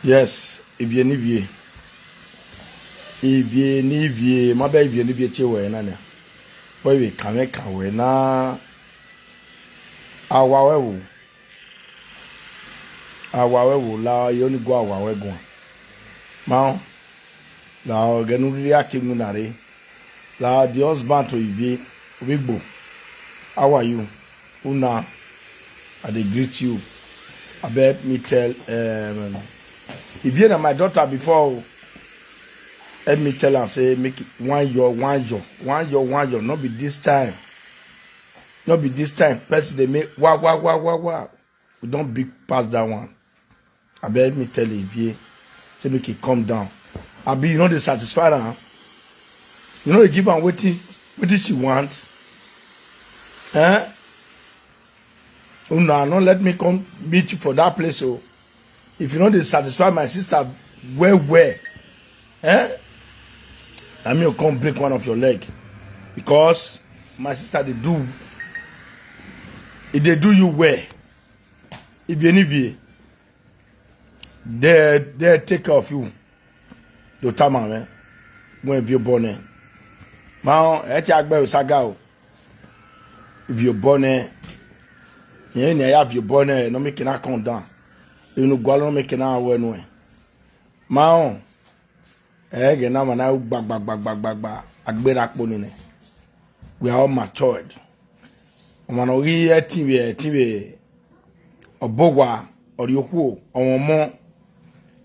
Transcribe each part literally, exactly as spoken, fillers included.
Yes, Ivie ne Ivie. Ivie ne Ivie, ma bẹ Ivie ne Ivie tie wẹ na nia. Wẹ vbe kan mwẹ kan wẹ na, a wa wẹ vbo. A wa wẹ vbo, la yo ni gu a wa wẹ guan. Ma rẹn, la ẹghẹ ne u rhirhi a ke winna rre. La the husband to Ivie, Ovbigbo. How are you? Una, I dey greet you. Abeg, help me tell, um, Ivie na my daughter before o. Help me tell am say make it one yo, one yo, one yo, one yo. No be this time. No be this time. Person dey make wa, wa, wa, wa, wa. We don big pass that one. Abeg, help me tell Ivie say make e come down. Abi you no dey satisfy am? You no dey give am wetin, wetin she want? Eh? Una no let me come meet you for that place o. If you no dey satisfy my sister well well, eh? Na me go come break one of your leg, because my sister dey do, e dey do you well. Ivie ne Ivie, they, they take care of you. Do tama mwẹ, wẹ viọ obọ nẹ. Ma rẹn, ẹ te a gbe ẹre saga o. Viọ obọ nẹ. Irẹn ne a ya viọ obọ nẹ, ne ọ make na come down. Emwi ne u gualọ ne ọ make na wẹ nuẹn. Ma rẹn, ẹghẹ ne a ma na ru gba, gba, gba, gba, gba, gba, a gberra kpo nene. We are all matured. Ọmwa ne ọ ghi ẹtin vbe, ẹtin vbe, ọ bọ owa, ọ rhie okhuo, ọ mwẹ ọmọ,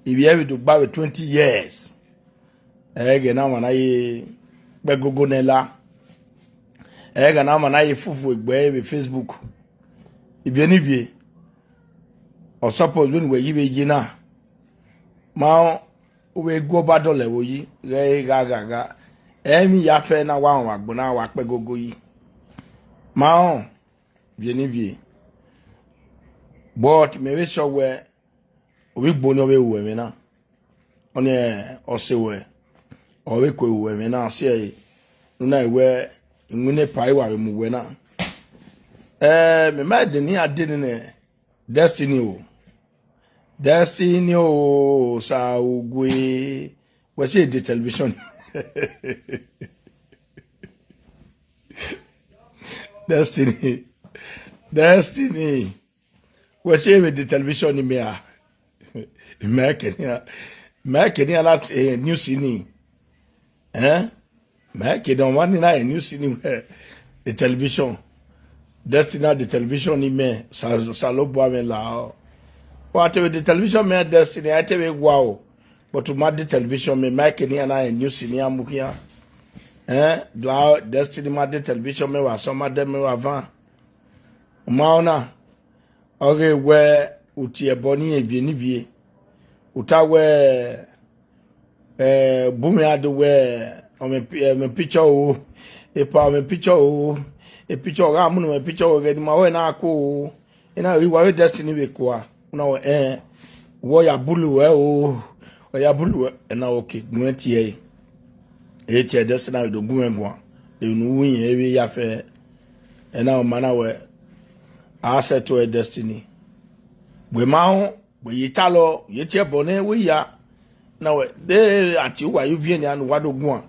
ivbi ẹvbo do gba vbe twenty years. Ẹghẹ ne a ma na ye kpẹ gogo nẹ la. Ẹghẹ ne a ma na ye fufu egbe ẹre vbe Facebook. Ivie ne Ivie, ọ suppose vbene uwẹ ghi vbe ye na. Ma rẹn, u vbe gu ọba dọlọ ẹvbo yi, ghẹ gha gha gha. Emwi ya fẹ na wa rọnmwẹ agbọn na wa kpẹ gogo yi. Ma rẹn, Ivie ne Ivie. But mẹ vbe sọ wẹ, Ovbigbo ni ọ vbe ru ẹmwẹ na. Ọnii ọ sẹ wẹ, ọ vbe kue ru ẹmwẹ na, ọ si ẹre, ne u na wẹ, iwinna epa i wa vbe mu wẹ na. Eh, mẹ ma dẹ ne iran dẹ nene Destiny o. Destiny o, Osaogue. Wẹ si de television. Destiny. Destiny. Wẹ si vbe de television ni mẹ a? Mẹ kẹ nian, mẹ kẹ nian na, eh, news ni. Eh? Mẹ ke dẹ ọmwa ni na rẹn news ni vbe television. Destiny na de television ni mẹ, Osa-, Osanobua mwẹ lahọ. Wa te vbe de television mẹ Destiny, a te vbe wa o. But u ma de television mẹ, ma ke nian na rẹn news ni a mu khian. Eh, lahọ Destiny ma de television mẹ wa sọ, ma dẹ mẹ wa van. U ma rẹn ọna, ọ ghe wẹ u tie ẹbọ ni Ivie ne Ivie. U ta wẹ, eh, bu mwẹ a do wẹ, ọ mwẹ pi-, ọ mwẹ picture o, epa ọ mwẹ picture o, e picture ọ gha mu ne ọ mwẹ picture o, ẹghẹ ne ima wẹ na ko o. Ena ghi wa vbe Destiny vbe kua, una wẹ, eh, wẹ ọ ya bulu wẹ o, ọ ya bulu wẹ, ena wẹ oke, gu mwẹ tie ẹre. E tie Destiny na vbe do gu mwẹ guan, emwi ne u ru irẹn vbe ya fẹ, ena wẹ ma na wẹ, a sẹ to ẹ Destiny. Wẹ ma họn, wẹ ye talọ, ye tie ẹbọ nẹ, wẹ ya. Na wẹ, de a tie uwa ye uvie nian ne uwa do guan.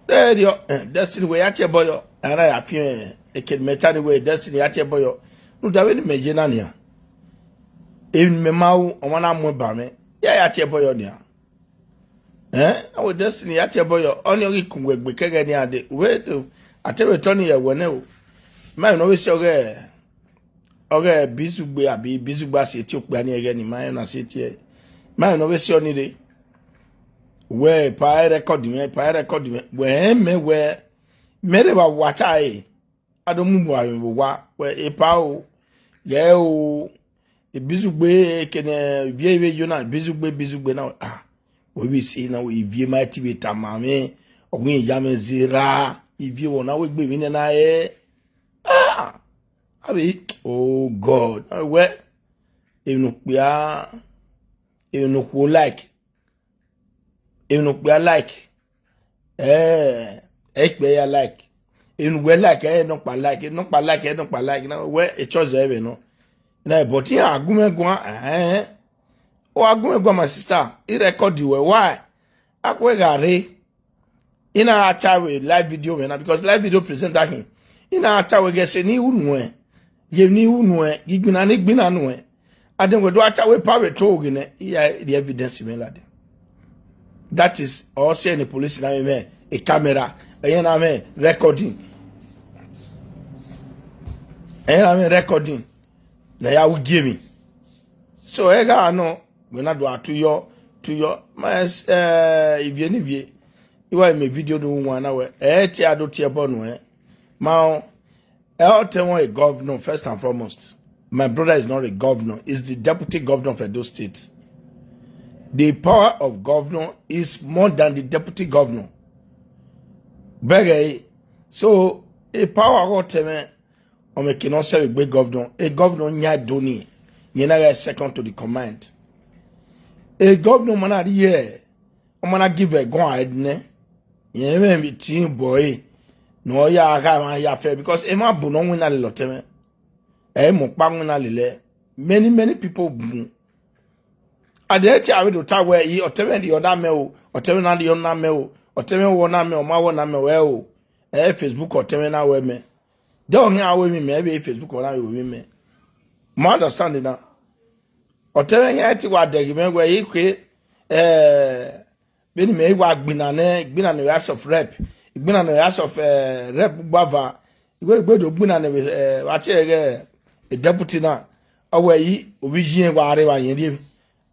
De rriọ, eh, Destiny wẹ ya tie ẹbọ yọ. A na ya fian, eh, eke ne mẹ ta ni wẹ Destiny ya tie ẹbọ yọ. Rhunmwuda vbene imẹ ye na nian. Emwi ne imẹ ma ru, ọmwa na mu eba mwẹ. Ya ya tie ẹbọ yọ nian. Eh, na wẹ Destiny ya tie ẹbọ yọ. Ọnii ọ ghi kun wẹ egbe kẹghẹ nian de. Wẹ do, a te vbe tọ ni ye ẹwẹ nẹ o. Ma emwi ne ọ vbe sẹ ọghẹ, ọghẹ Bizugbe abi Bizugbe a si tie okpia ni ẹghẹ ni ma rẹn na si tie. Ma emwi ne ọ vbe sẹ ọnii rre. Wẹ epa record mwẹ, epa record mwẹ. Wẹ rẹn mẹ wẹ, mẹ rhe vba wa ta ẹre. A do mu mu avbe vbe owa, wẹ epa o, ghẹ o, Bizugbe, ekene Ivie vbe yo na, Bizugbe, Bizugbe na, ah, wẹ vbe sẹ na, wẹ Ivie ma te vbe tama mwẹ, ọ ghi ya mwẹ zẹ ra, Ivie vbe ọna wẹ egbe emwi nẹ na rẹ, ah, avbe, oh God, wẹ, emwi ne okpia, emwi ne okhuo like, emwi ne okpia like, eh, ẹ i kpẹ ya like. Emwi ne uwẹ like, ẹ i nọkpa like, nọkpa like, ẹ i nọkpa like, na wẹ e church zẹ vbe nọ. Na, but iran gu mwẹ guan, eh, Wa gu mwẹ guan, my sister, I record wẹ, why? Akhuẹ gha rre, I na gha ta wẹ live video mwẹ na, because live video presenter hin. I na gha ta wẹ ghẹ sẹ ne I ru nuẹn, ghẹ ne I ru nuẹn, ghi gbinna ne I gbinna nuẹn. Adẹn wẹ do gha ta wẹ pa vbe to ghe nẹ, I ya rhie evidence mwẹ ladian. That is, ọ sẹ ne police na mwẹ, mwẹ camera, ẹyẹn na mwẹ recording. Ẹyẹn na mwẹ recording. Na ya ru gie emwi. So, ẹ gha nọ, wẹ na do a tu yọ, tu yọ. Ma, eh, ivie ne ivie. I wa mẹ video ne u wan na wẹ, ẹ tie a do tie ẹbọ nuẹn. Ma, ẹ ọ tẹ wọn a governor first and foremost. My brother is not a governor, he's the deputy governor of Edo State. The power of governor is more than the deputy governor. Bẹghe, so, a power ọghe ọtẹn mwẹ, ọ mwẹ ke ne ọ sẹ vbe egbe governor, a governor yan do ni, yẹn na gha second to the command. A governor ma na rhie, ọ ma na give ẹguan ẹdẹ nẹ, yẹn mwẹ vbe tin bọ ẹre, ne ọ ya gha emwa ya fẹ, because emwa bu ne ọ winna lele ọtẹn mwẹ, ẹ i mu ọkpa winna lele, many, many people bu. Adẹn tie avbe do ta wẹ, i, ọtẹn mwẹ rhie ọna mẹ o, ọtẹn mwẹ na rhie ọna mẹ o, ọtẹn mwẹ wẹ ọna mẹ, ọ ma wẹ ọna mẹ o, ẹ o. Ẹ Facebook ọtẹn mwẹ na wẹ mẹ. De ọ khian wẹ emwi mẹ, ẹ vbe Facebook ọ na vbe wẹ emwi mẹ. Ma understand na. Ọtẹn mwẹ khian te wa dẹghe mwẹ wẹ, I khe, eh, vbene mẹ i wa gbinna nẹ, gbinna nẹ vbe House of Rep, gbinna nẹ vbe House of, eh, Rep gbava, I wẹ egbe do gbinna nẹ vbe, eh, vbe a tie ẹghẹ, eh, deputy na, ọ wẹ, i, ovbi iye wa rre vbe ayẹn rrie.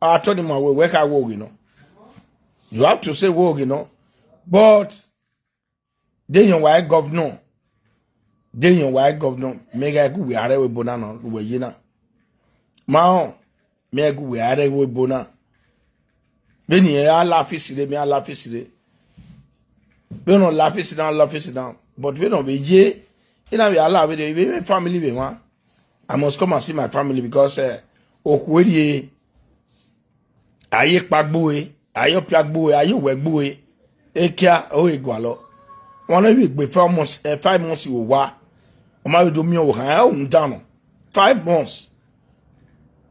A tọ ni ma wẹ, wẹ kha wẹ oghe nọ. You have to say wẹ oghe nọ. But de yọn wa governor, de yọn wa governor, mẹ gha gu wẹ a rre ẹvbo ebo na nọ, wẹ ye na. Ma họn, mẹ gu wẹ a rre ẹvbo ebo na. Vbene irẹn a la office rre, mẹ a la office rre. Vbene ọ la office na, la office na. But vbene ọ vbe ye, I na vbe a la vbe rre, vbe mwẹ family vbe mwa. I must come and see my family because, eh, okhuo rrie, a ye ekpa gbe ue, a ye ọpia gbe ue, a ye owẹ gbe ue, ekia ọ ghi gualọ. Wọn na vbe gbe five months, eh, five months vbe owa, ọ ma vbe do miẹn ọvbokhan, ẹ, ọ rhunmwuda nọ. Five months.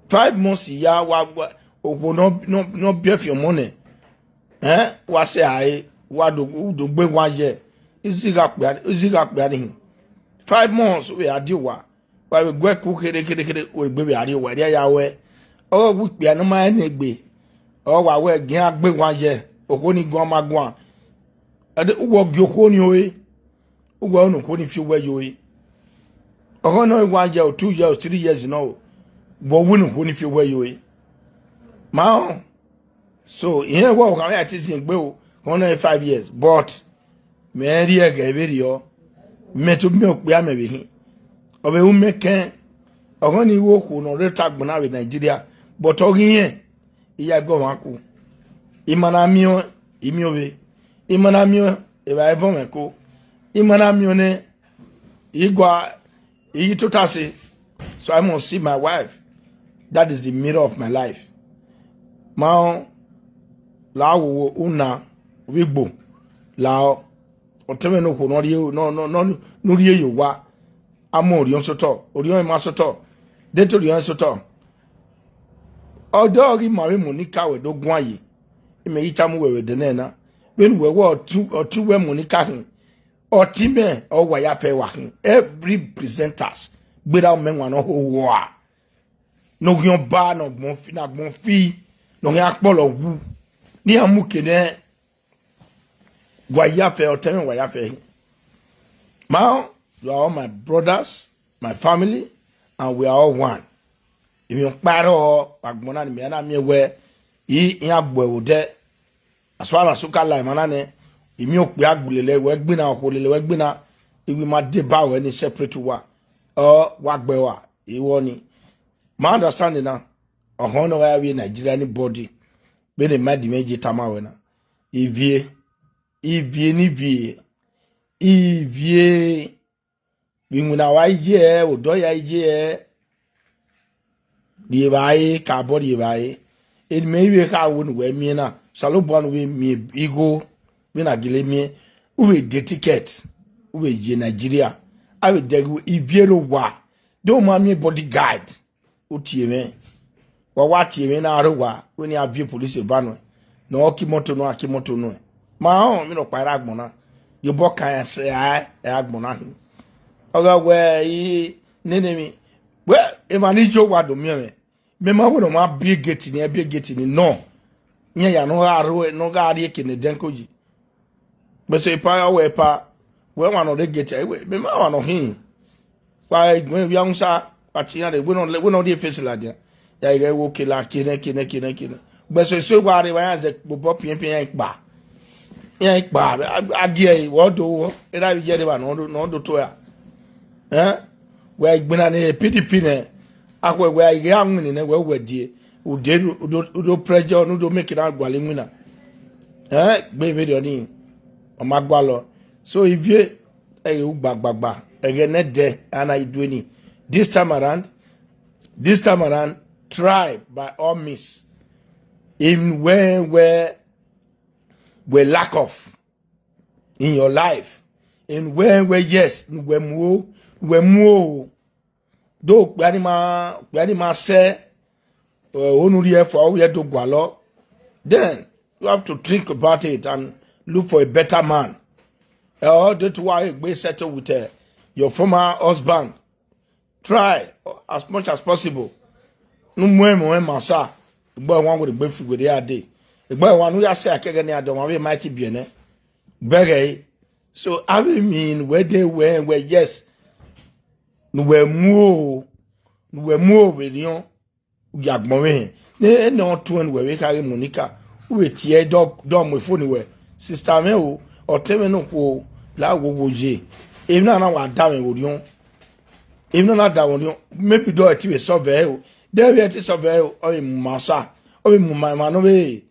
Five months ya wa, wa, okhuo nọ, nọ, nọ biẹ fi ọmọ nẹ. Ẹn, wa sẹ a re, wa do, u do gbe wan ye. Izi gha kpia, izi gha kpia ni hin. Five months, wẹ a die owa. Wa vbe gu ẹku khere, khere, khere, wẹ gbe vbe a rrie owa, rhie ya wẹ. Ọ wẹ ikpia ne ọ ma rẹn ne egbe. Ọ wa wẹ, gian gbe wan ye, okhuo ni guan ma guan. Ẹdẹ, uwẹ ọ gie okhuo ni ore. Uwẹ ọ ne okhuo ni fi owẹ ye ore. Ọghọ nọ wan ye o, two years, three years nọ o. Wẹ ọ wẹ ne okhuo ni fi owẹ ye ore. Ma họn. So, irẹn wẹ ọvbokhan mwẹ a te zin egbe o, ọghọ nọ five years. But, mẹ rhie ẹghẹ vberriọ, mẹ tobọ miẹn okpia mẹ vbe hin. Ọ vbe ru mẹ kẹn, ọghọ ni ru okhuo ne ọ rre otọ agbọn na vbe Nigeria, but ọ ghi rẹn, I ya gu ọmwa ku. I ma na miẹn ọẹn, I miẹn ovbe. I ma na miẹn ọẹn, evbare vọn mwẹ ko. I ma na miẹn ọẹn nẹ, I gua, I ghi tota ẹse. So I must see my wife. That is the mirror of my life. Ma họn, la wo una vbe igbo, la ọ. Ọtẹn mwẹ ne okhuo ne ọ rhie, ne ọ, ne ọ, ne ọ, ne ọ rhie ye owa. Amọ orhiọn sotọ, orhiọn ima sotọ, de te orhiọn sotọ. Ọdọ ghi ma vbe Monica wẹ do guan ye, imẹ ghi tama uwẹ vbe ẹdẹ nẹ na. Vbene uwẹ wẹ ọtu, ọtu wẹ Monica khin, ọtẹn mwẹ ọ wa ya fẹ wa khin. Every presenters, gberra mẹ wan ne ọ ho wa. Ne ọ ghian ba, ne agbọn fi, ne agbọn fi, ne ọ ghian kpọlọ wu. Ne iran mu ke nẹ, wa ya fẹ, ọtẹn mwẹ wa ya fẹ. Ma, you are all my brothers, my family, and we are all one. Emwi ọkpa rrọọ, agbọn na ni mẹ na miẹn wẹ, I, iran gbuẹ vbe odẹ. As far as u ka la emwa na nẹ, I miẹn okpia gbe lele wẹ gbinna, okhuo lele wẹ gbinna, I wi ma deba ruẹ ni separate uwa, ọ wa gbe uwa, I wẹ ọnii. Ma understand na, ọhọn ne ọ gha vbe Nigeria anybody, vbene ma di mwẹ je tama ruẹ na. Ivie, ivie ne ivie, ivie. Vbe iwinna wa ye ẹ, odọ ya ye ẹ, rhie evbare, ka obọ rhie evbare. Eni mẹ i vbe kha wo ne uwẹ miẹn na, Osanobua ne u vbe miẹn igho, vbene a gele miẹn, u vbe de ticket, u vbe ye Nigeria. A vbe dẹghe ivie rre owa, de u ma miẹn bodyguard, u tie mwẹ. Wa wa tie emwi na rre owa, wẹ ne a viọ police eva nuẹn. Ne ọ ki imoto nuẹn, a ki imoto nuẹn. Ma họn emwi rhọkpa i re agbọn na. Ye obọ kan ya sẹ a, ẹ agbọn na hin. Ọ gha wẹ i nene emwi. Wẹ, emwa ni ye owa do miẹn mwẹ. Mẹ ma wẹ ne ọ ma biẹ gate ni, ẹ biẹ gate ni nọ. Iran ya ne ọ gha rre, ne ọ gha rrie eke ne Denko yi. Gbẹsẹ epa, ọ wẹ epa, wẹ wan nọ rre gate, wẹ, mẹ ma wan nọ hin. Wa gbẹn vbe amusa, wa tie iran rre, wẹ nọ, wẹ nọ rrie face ladian. Ya ighẹ wo kela, kene, kene, kene, kene. Gbẹsẹ eso wa rre, wa iran zẹ kpobọ piẹnpiẹn, iran kpa. Iran kpa, a, a gie ẹre, wẹ ọ do wọ, erha vbe iye ẹre evba ne ọ do, ne ọ do to ya. Ẹn? Wẹ igbinna ne P D P nẹ, akhuẹ wẹ a i ghe a winna nẹ, wẹ wẹ die, u de, u do, u do pressure, ne u do make na gualọ iwinna. Ẹn? Gbe vberriọ nii, ọ ma gualọ. So, ivie, ẹghẹ u gba, gba, gba, ẹghẹ nẹdẹ, a na i due ni. This time around, this time around, try by all means. In where, where, where lack of in your life. In where, where, yes, ne uwẹ muo, ne uwẹ muo. Do okpia ni ma, okpia ni ma sẹ, eh, onu rhie fua, ovbi ẹre do gualọ. Then you have to think about it and look for a better man. Eh, or do to wa egbe settle with, eh, your former husband. Try as much as possible. Ne u mu ẹmwẹ ọnrẹn ma sa. Egbe ọmwa wẹ egbe fi wẹ a dee. Egbe ọmwa ne u ya sẹ akẹghẹ ne a dee, ọmwa vbe ma ti biẹ nẹ. Bẹghe ẹre. So, avbe emwi ne uwẹ dee wẹ, wẹ, yes. Ne uwẹ mu o, ne uwẹ mu o vbe rhiọn, u ya gbọn vbe hẹn. Ne ẹnẹ ọ tuẹn ne uwẹ vbe kha ghe Monica, u vbe tie ẹre dọ, dọ mu efo ni wẹ, sister mwẹ o, ọtẹn mwẹ ne okhuo, la wo wo ye. Emwi na na wa da mwẹ vbe orhiọn. Emwi na na da mwẹ orhiọn, maybe dọ ẹre ti vbe solve ẹre o. De vbe ẹre ti solve ẹre o, ọ vbe mu ma osa, ọ vbe mu ma emwa ne ọ vbe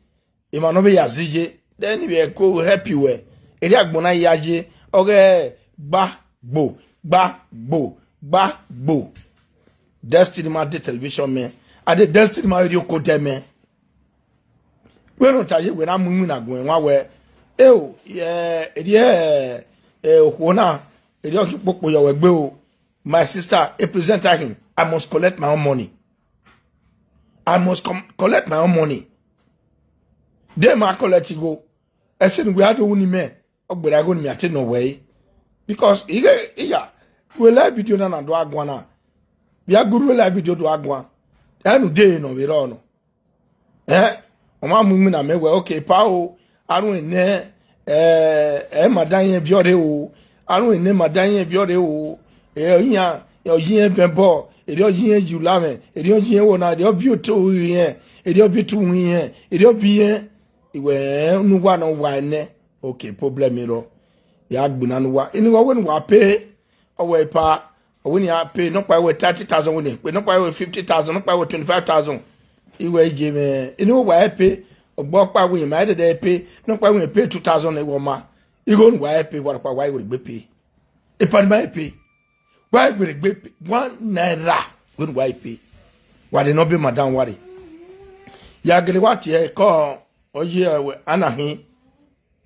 emwa ne ọ vbe ya zẹ iye, then vbe ẹko help wẹ. Erriọ agbọn na ya ye, ọghe gba gbo, gba gbo, gba gbo. Destiny ma de television mẹ, a de Destiny ma rhie oko dẹ mẹ. Wẹ ne ọ ta ye wẹ na mu iwinna gun ẹmwẹ wẹ, eo, eh, erriọ, eh, okhuo na, erriọ ọ khin kpokpo yọ wẹ gbe o. My sister, a present akhin, I must collect my own money. I must com-, collect my own money. De ma collect igho, ẹse ne uwẹ a do ru ni mẹ, ọ gberra igho ne mẹ a te nọ wẹ ẹre. Because ighe, iya, ru live video na na do a guan na. Vbe a gu ru live video do a guan. Ẹnu de ne ọ vbe rrọọ nọ. Eh, ọ ma mu iwinna mẹ wẹ, okay, pa o, a ruẹn nẹ, eh, eh, madam irẹn viọ rre o, a ruẹn nẹ madam irẹn viọ rre o, eh, iran, ọ yi irẹn vẹn bọ, erriọ ọ yi irẹn ye ulamwẹ, erriọ ọ yi irẹn wọ na, erriọ ọ viọ otu irẹn, erriọ ọ viọ otu irẹn, erriọ ọ viọ irẹn, iwẹ, eh, ne uwa nọ wa nẹ, okay, problem rrọọ, ya gbinna ne uwa, eni ghe ọ wẹ ne uwa pay, ọ wẹ epa, ọ wẹ ne iran pay, nọkpa wẹ thirty thousand wẹ ne pay, nọkpa wẹ fifty thousand, nọkpa wẹ twenty-five thousand. Iwẹ iye mwẹ, eni wa pay, ọgbọ ọkpa wẹ ma dẹdẹ pay, nọkpa wẹ pay two thousand ne wọ ma. Igho ne wa pay, wa rhọkpa wa i wẹ egbe pay. Epa ni ma pay. Wa i wẹ egbe pay, one naira wẹ ne wa pay. Wa de nọ be madam wa re. Ya gele wa tie kọ, ọ ye wẹ, ana hin.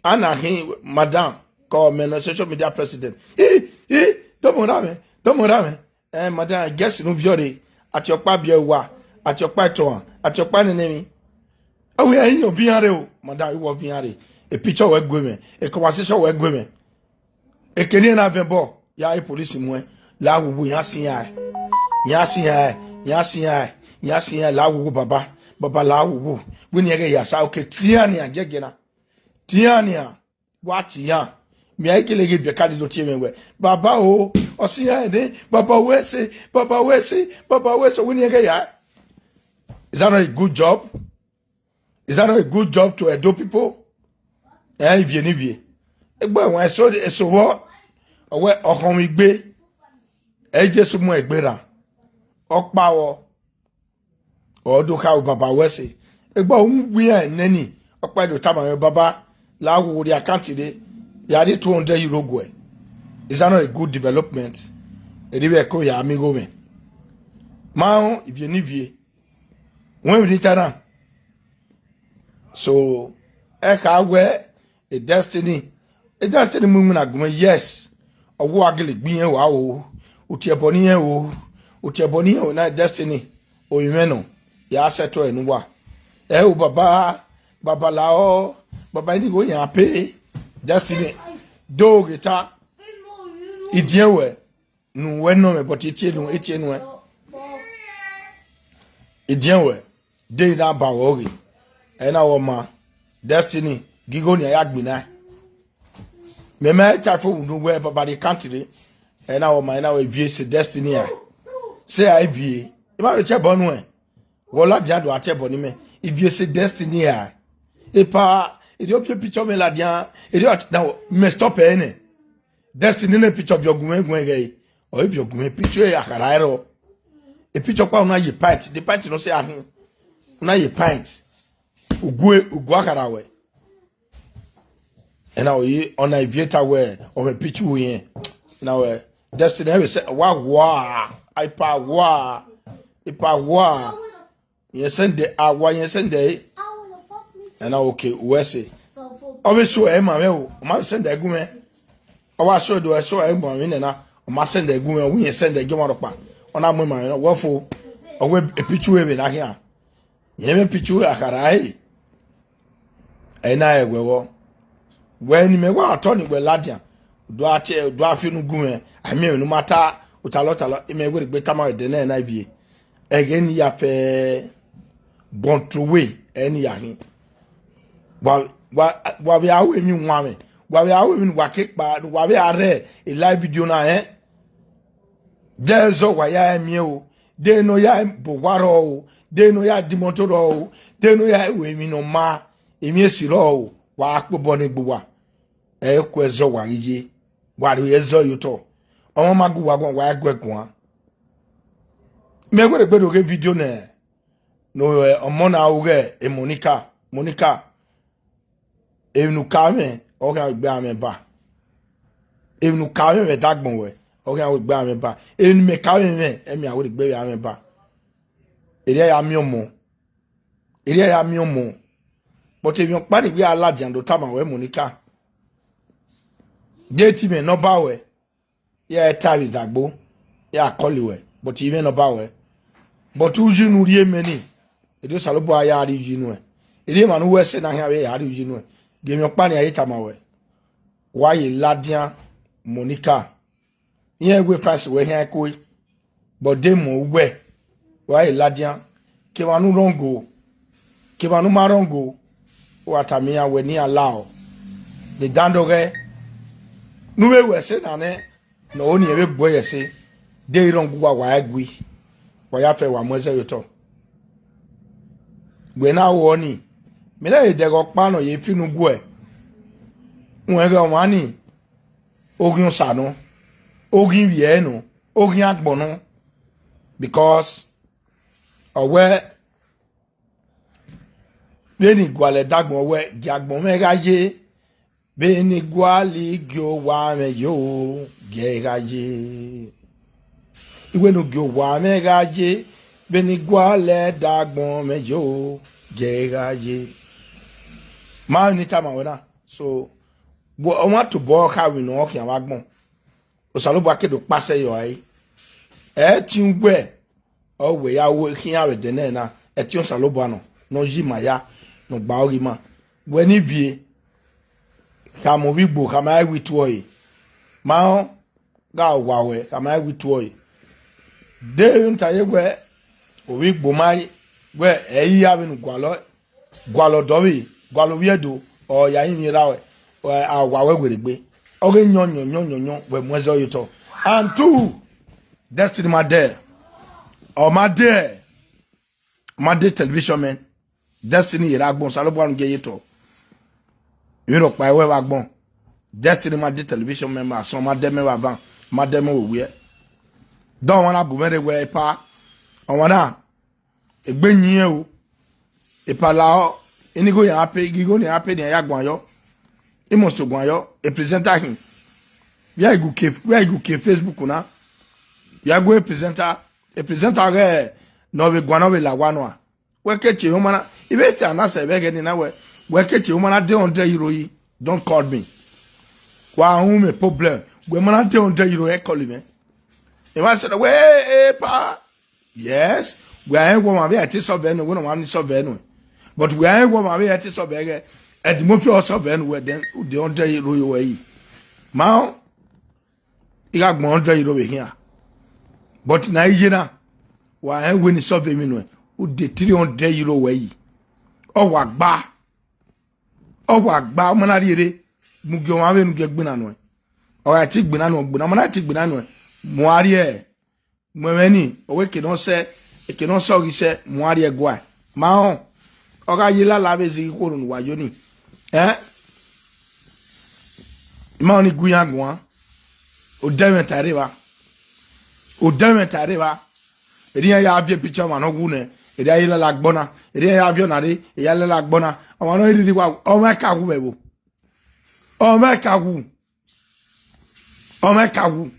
Ana hin madam, call me na social media president. Hi, hi, do mo ra mwẹ, do mo ra mwẹ. Eh, madam, guest nu viọ rre. Ati ọkpa biẹ wa, ati ọkpa ẹtohan, ati ọkpa nene emwi. Awe, ẹyin ọ vian rre o, madam, iwọ vian rre. E picture wẹ gue mwẹ, e conversation wẹ gue mwẹ. Ekene na vẹn bọ, ya e police muẹn, la wuwu, iran sian ẹe. Iran sian ẹe, iran sian ẹe, iran sian ẹe, la wuwu baba, baba la wuwu. Wẹ ne iran ghẹ ya sa, okay, tian nian, jẹjẹ na. Tian nian, wa tian. Mẹ a i kele ghe biẹ ka do tie mwẹ wẹ, baba o, ọ sian ẹe nẹ, baba wẹ ẹse, baba wẹ ẹse, baba wẹ ẹse, wẹ ne iran ghẹ ya. Is that not a good job? Is that not a good job to Edo people? Eh, ivie ne ivie. Egbe ẹmwẹ eso, eso vbọ, ọ wẹ ọkhọnmwi gbe, ẹ i Jesu mu egbe ra, ọ kpa vbọ, ọ do kha ru baba wẹ ẹse. Egbe u mu gbe iran neni, ọ kpa do tama mwẹ, baba, la wuwu rhie account re, ya rhie two hundred euro guẹ. Is that not a good development? Erriọ vbe ẹko ya miẹn igho mwẹ. Ma rẹn ivie ne ivie. Wẹ emwi ne I ta na. So, ẹ kha wẹ, e Destiny. E Destiny mu iwinna gun mwẹ, yes. Ọ wẹ a gele gbe irẹn wa o. U tie ẹbọ ne irẹn o. U tie ẹbọ ne irẹn o, na e Destiny. Orinmwẹ nọ. ya sẹtọ ẹre ne uwa. Ẹ o baba, baba lahọ, baba, I ni gho yan pay, Destiny. Do ghe ta, idiẹn wẹ, nu wẹ nọ mwẹ, but etie nu, etie nu ẹ. Idiẹn wẹ, de na ba wẹ oghe. Ẹ na wẹ ọma, Destiny, gigho nian ya gbinna. Mẹ ma ta fo unu wẹ baba de country. Ẹ na wẹ ọma, ẹ na wẹ ivie sẹ Destiny a. Sẹ a ivie. I ma vbe tie ẹbọ nuẹn. Wẹ ladian do a tie ẹbọ ne imẹ. Ivie sẹ Destiny a. Epa, erriọ viọ picture mwẹ ladian. Erriọ na mẹ stop ẹre nẹ. Destiny ne picture viọ gu mwẹ gu mwẹ ghẹ. Ọ i viọ gu mwẹ picture akhara ẹrọ. E picture ọkpa u na ye pint. The pint nọ sẹ a hin. U na ye pint. Ugue, ugue akhara wẹ. Ena oyi ọna ivie ta wẹ, ọ mwẹ picture irẹn. Ena wẹ, Destiny, ẹvbo sẹ, wa wa, ipa wa, ipa wa. Irẹn send, a wa irẹn send ẹre. Ena, okay, wẹ sẹ. Ọ vbe show ẹre ma mwẹ o, ọ ma send ẹre gu mwẹ. Ọ wa show do ẹre, show ẹre ma mwẹ nẹ na, ọ ma send ẹre gu mwẹ, ọ wẹ irẹn send ẹre gie ọmwa rhọkpa. Ọ na mu ma mwẹ, wẹ fo, ọ wẹ picture vbe na khian. Irẹn mwẹ picture akhara ẹre. Ena ẹwẹ vbọ. Wẹ ne imẹ wa otọ ni wẹ ladian, do a tie, do a fi unu gu mwẹ, a miẹn emwi ne u ma ta, otalọ otalọ, imẹ wẹ rhegbe tama ẹdẹ nẹ na ivie. Ẹghẹ ne I ya fẹ bọnto wẹ, ẹ ne I ya khin. Wa, wa, wa vbe a ru emwi wanmwẹ, wa vbe a ru emwi ne uwa ke kpa, ne uwa vbe a rre e live video na, ẹn? De ẹzọ wa ya miẹn o, de ne ọ ya bu owa rrọọ o, de ne ọ ya di imọto rrọọ o, de ne ọ ya ru emwi ne ọ ma, emwi esi rrọọ o, wa kpe obọ ne egbe uwa. Ẹ i ku ẹzọ wa ghi ye, wa rhie ẹzọ ye otọ. Ọmwa ma gu uwa guan, wa i gu ẹre guan. Mẹ wẹ rhegbe do ghe video nẹ, ne ọmọ na ru ghe e Monica, Monica, emwi ne u ka mwẹ, ọ khian gbe a mwẹ ba. Emwi ne u ka mwẹ vbe ẹdagbọn ruẹ, ọ khian gbe a mwẹ ba. Emwi ne imẹ ka mwẹ mwẹ, ẹmia wẹ gbe a mwẹ ba. Erriọ ya miẹn ọmọ. Erriọ ya miẹn ọmọ. But emwi ọkpa ni wẹ a ladian do tama ruẹ Monica. De te imẹ ne ọ ba ruẹ. Ya ta vbe idagbo, ya call ruẹ, but I mwẹ ne ọ ba ruẹ. But uyi ne u rhie mẹ ni, erriọ Osanobua ya rhie uyi nuẹn. Erriọ emwa ne u wẹ sẹ na khian vbe ya rhie uyi nuẹn. Gie emwi ọkpa ni a ye tama ruẹ. Wa ye ladian Monica. Irẹn wẹ fans ruẹ khian kue. But de mọ uwẹ, wa ye ladian. Kevbe emwa ne u rhọngo, kevbe emwa ne u ma rhọngo, u wa tama iran wẹ ne iran lao. Ne dandọghẹ, ne u vbe ru ẹse na nẹ, ne ọ ho ne irẹn vbe gbe uẹ ye ẹse, de I rhọngo uwa, wa i gui, wa ya fẹ wa mu ẹzọ ye otọ. Wẹ na ru ọnii, mẹ na ye dẹghe ọkpa ne ọ ye fi unu guẹ, wẹ ghe ọmwa ni, oghian osa nọ, oghian ivbi ẹre nọ, oghian agbọn nọ, because ọ wẹ, vbene I gualọ ẹdagbọn, ọ wẹ, gie agbọn mwẹ gha ye, vbene I gualọ igie owa mwẹ yo, gie ẹre gha ye. I wẹ ne ugie owa mwẹ gha ye, vbene I gualọ ẹdagbọn mwẹ yo, gie ẹre gha ye. Ma ni tama wẹ na. So, wẹ ọmwa tobọ kha winna khian vbe agbọn. Osanobua ke do kpasẹ ye ọre. Ẹtin uwẹ, ọ wẹ ya ru khian vbe ẹdẹ nẹ na, ẹtin Osanobua nọ, ne ọ yi ima ya, ne ọ gba ọghe ima. Wẹ ne ivie, khama ovbi Igbo, khama ẹre wẹ I tuẹ ọre. Ma rẹn gha owa ruẹ, khama ẹre wẹ I tuẹ ọre. De emwi ne u ta ye wẹ, ovbi Igbo ma wẹ, ẹ i ya vbene u gualọ, gualọ ọdọ vbe, gualọ ovbi Ẹdo, ọ ya rinmwian erha ruẹ, ọ, a wa wẹ werriegbe. Ọ ghe yọn yọn yọn yọn yọn, wẹ mu ẹzọ ye otọ. And two, Destiny ma dẹ, ọ ma dẹ, ọ ma dẹ television mẹ. Destiny ye rre agbọn, Osanobua ne u gie ye otọ. Emwi rhọkpa i wẹ vbe agbọn. Destiny ma dẹ television mẹ, ma sọn, ma dẹ mẹ vbe avan, ma dẹ mẹ vbe owiẹ. De ọmwa na bu mwẹ rre wẹ epa, ọmwa na, egbe yin o. Epa lahọ, I ni gho yan pay, I ghi gho ne iran pay ne iran ya guan yọ. I must guan yọ, e presenter hin. Vbe a i gu ke, vbe a i gu ke Facebook na. Vbe a gu e presenter, e presenter ghẹ ne ọ vbe guan ne ọ vbe la owa nua. Wẹ ke tie emwa na, I vbe ta na sẹ vbe ẹghẹ nii na wẹ, wẹ ke tie emwa na de hundred euro yi, don't call me. Wa ru mwẹ problem, wẹ ma na de hundred euro, ẹ call mwẹ. Emwa sẹ wẹ, "Hey, hey, pa." Yes, Wẹ a rẹn wẹ ọmwa vbe a te sọvẹ nuẹn, wẹ ne ọmwa ni sọvẹ nuẹn. But wẹ a rẹn wẹ ọmwa vbe a te sọvẹ ghẹ, Eddy Murphy ọ sọvẹ nuẹn, then u de hundred euro wẹ yi. Ma I gha gbọn hundred euro vbe khian. But na iye na, wa rẹn wẹ ne I sọvẹ emwi nuẹn, u de three hundred euro wẹ yi. Ọ wa gba, ọ wa gba, ọ ma na rhie rre, mu gie ọmwa vbene u gie gbinna nuẹn. Ọ gha te gbinna nuẹn, gbinna, ọ ma na te gbinna nuẹn, mu a rhie, mu ẹmwẹ ni, ọ wẹ eke ne ọ sẹ, eke ne ọ sẹ ọ ghi sẹ, mu a rhie guae. Ma họn, ọ gha ye lala vbe zẹ ikhuo ne uwa yo ni. Ẹn? I ma họn ne I gu iran guan. Odẹ mwẹ ta rre evba. Odẹ mwẹ ta rre evba. Erriọ iran ya viọ picture ọmwa ne ọ wu nẹ, erriọ a ye lala agbọn na, erriọ iran ya viọ na rre, erriọ a lala agbọn na. Ọmwa ne ọ rhirhi wa, ọmwa ka wu vbe ẹvbo. Ọmwa ka wu. Ọmwa ka wu.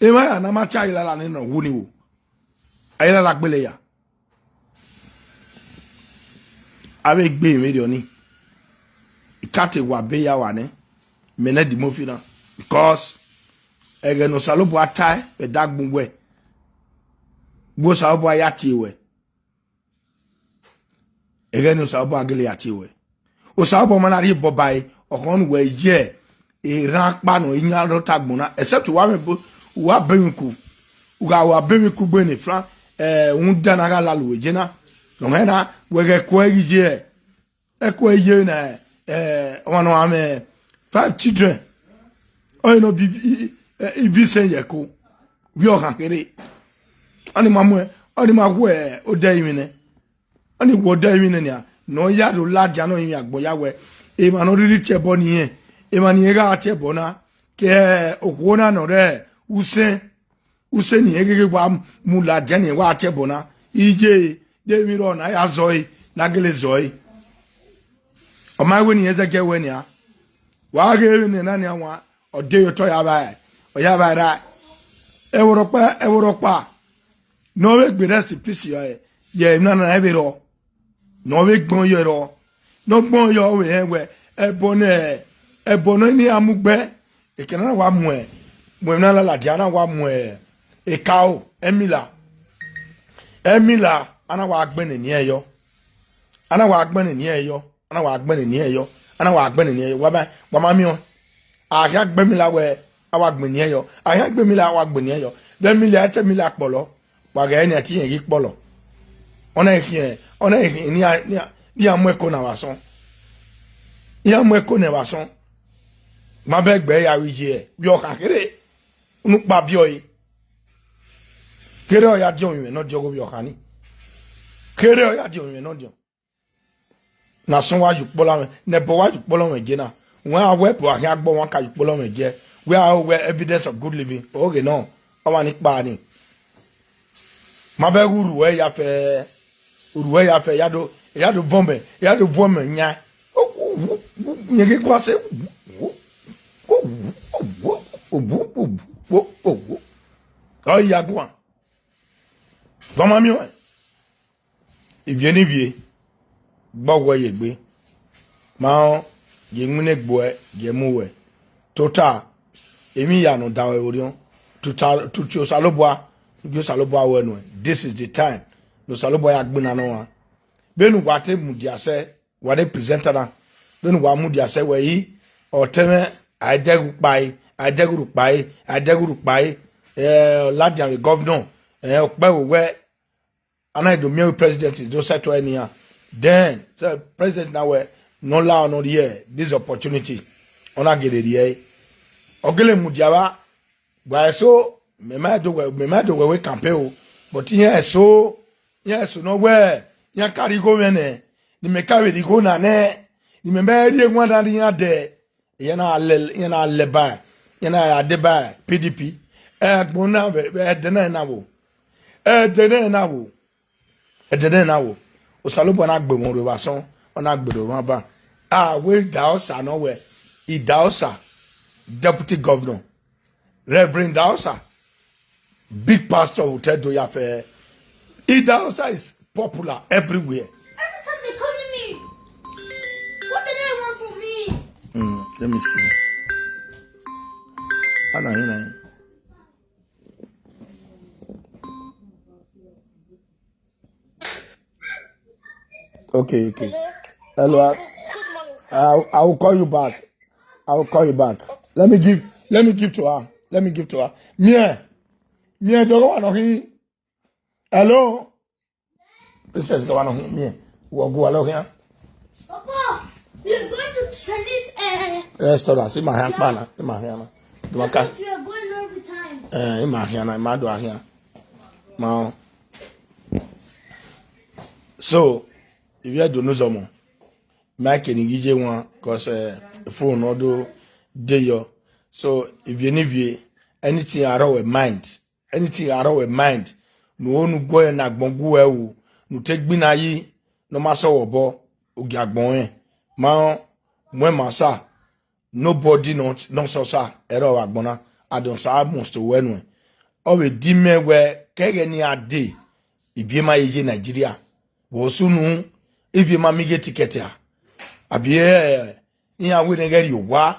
Emwa ya na ma tie a ye lala ne nọ wu ni wo. A ye lala gbele ya. Avbe egbe mwẹ rriọ ni. I ka te wa be ya wa nẹ, mẹ ne Eddy Murphy na, because ẹghẹ ne Osanobua tae vbe ẹdagbọn wẹ, vbe Osanobua ya tie wẹ, ẹghẹ ne Osanobua gele ya tie wẹ. Osanobua ma na rhie obọ ba ẹre, ọ khọn ne uwẹ ye erhan ọkpa nọ, iyan rọ ta agbọn na, except uwa mwẹ bo, uwa bemwi ku, u gha wa bemwi ku gbe ne Fran, eh, rhunmwuda na gha lalo eje na. Nọ mwẹ na, wẹ ghẹ ku ẹre ghi ye, ẹ ku ẹre ye na, eh, ọmwa ne ọ mwẹ five children. Ọre nọ bi, i, i, i, ibi sẹ ye ẹko, vbe ọ khan kherhe. Ọni ma mu, ọni ma wu odẹ emwi nẹ. Ọni wu odẹ emwi nẹ nia, ne ọ ya do ladian nọ emwi agbọn ya wẹ, emwa ne ọ rhirhi tie ẹbọ ne irẹn, emwa ne irẹn gha tie ẹbọ na, ke okhuo na nọ rẹ usẹn, usẹn ne irẹn gheghe wa mu ladian ne irẹn wa tie ẹbọ na, iye, de emwi rrọọ ne a ya zọ ẹre, ne a gele zọ ẹre. Ọ ma wẹ ne irẹn zẹgiẹ wẹ nia, wa ghe vbene na nia wan, ọ de ye otọ ya vba, ọ ya vba ra. Ẹvbo rhọkpa, ẹvbo rhọkpa, ne ọ vbe gbe rest in peace yọ, ye emwi na na vbe rrọọ, ne ọ vbe gbọn yọ rrọọ, ne ọ gbọn yọ vbe hẹn wẹ, ẹbọ ne, ẹbọ ne iran mu gbe, ekẹ na wa mu, mu emwi na ladian, a na wa mu ekaro, ẹmila, ẹmila, a na wa gbẹnnẹ eni ẹre yọ, a na wa gbẹnnẹ eni ẹre yọ, a na wa gbẹnnẹ eni ẹre yọ, a na wa gbẹnnẹ eni ẹre yọ, wa ma, wa ma miẹn ọẹn. A khian gbe ẹmila wẹ, a wa gbe eni ẹre yọ, a khian gbe ẹmila, a wa gbe eni ẹre yọ, vbe ẹmila, te ẹmila kpọlọ, wa ghẹ nian te irẹn ghi kpọlọ. Ọ na khian, ọ na khian ne iran, ne iran, ne iran mu ẹko na vbe asọn. Iran mu ẹko na vbe asọn. Ma bẹ gbe ya vbe iye, vbe ọkhan kherhe, unu kpa biẹ ọre. Kherhe ọ ya diọn mwẹ nọ diọn, vbe ọkhan ni. Kherhe ọ ya diọn mwẹ nọ diọn. Ne asọn wa ye ukpọlọ mwẹ, ne ẹbọ wa ye ukpọlọ mwẹ je na. Wẹ a wẹ ẹbọ a khian gbe ọmwa ka ye ukpọlọ mwẹ je. Wẹ a ho wẹ evidence of good living. Oghe nọ, ọmwa ni kpa ni. Ma bẹ ghe urhu ẹre ya fẹ, urhu ẹre ya fẹ, ya do, ya do vọn mẹ, ya do vuọn mẹ yan. Yẹn ghe guan sẹ. Ọ ya guan. Wa ma miẹn ọẹn. Ivie ne ivie, gbe ọghuẹ ye egbe. Ma rẹn, ye winna egbe uẹ, ye mu uẹ. Tota, emwi hia ne ọ da ruẹ vbe orhiọn. Tuta, tutu Osanobua, gie Osanobua ruẹ nuẹn. This is the time ne Osanobua ya gbinna ne ọmwa. Vbene uwa te mudia sẹ, wa ne presenter na, vbene uwa mudia sẹ wẹ i, ọtẹn mwẹ, a i dẹghe ukpa ẹre, a i dẹghe urhukpa ẹre, a i dẹghe urhukpa ẹre, eh, ladian vbe governor, eh, ọkpẹvbo wẹ, a na do miẹn vbe president do settle ẹre nian. Then, so president na wẹ, ne ọ la, ọ ne ọ rhie this opportunity, ọ na gele rhie ẹre. Ọ gele mudia vba, wa eso, mẹ ma do wẹ, mẹ ma do wẹ wẹ campaign o, but iran eso, iran eso ne ọ wẹ, iran ka rhie igho mwẹ nẹ, ne imẹ ka vbe rhie igho na nẹ, ne imẹ ma rhie ewanna ne iran dẹ, iran na lẹ, iran na lẹ ba, iran na ya deba P D P. Ẹgbọn na vbe, vbe ẹdẹ na na vbo. Ẹdẹ na na vbo. Ẹdẹ na na vbo. Osanobua na gbe mwẹ rre vbe asọn, ọ na gbe rre mwa ba. A wẹ Idahosa nọ wẹ, Idahosa, Deputy Governor, Reverend Idahosa, big pastor hotel do ya fẹ. Idahosa is popular everywhere. Every time they calling me, what do they want from me? Mm, let me see. Ana hina hina. Okay, okay. Hello. Hello, I, good morning, sir. I, I will call you back. I will call you back. Let me give, let me give to her. Let me give to her. Mie, mie, do you want to hear? Hello? Princess, do you want to hear? Mie, we go along here. Papa, you're going to Chinese, eh? Restaurant, see my hand, yeah, man. See my hand. Do I can? You are going every time. Eh, in my hand, I might do here. Now, so, if you don't know someone, Mike ni ghi ye wan, 'cause, eh, phone ọ do de yọ. So, ivie ne ivie, anything out of your mind, anything out of your mind, ne u ho ne u guẹ ne agbọn gu ẹ ru, ne u te gbinna yi, ne ọ ma sẹ vbe obọ, u gie agbọn rẹn. Ma rẹn, mu ẹn ma sa, nobody nọ, nọ sẹ osa, ẹre ọ vbe agbọn na, adọsa must wẹ nuẹn. Ọ vbe di mẹ wẹ, ke ẹghẹ ne iran dee, ivie ma ye ye Nigeria. Vbe sunu, ivie ma miẹn ighe ticket a. Abi, eh, iran wẹ ne ghẹ rrie owa.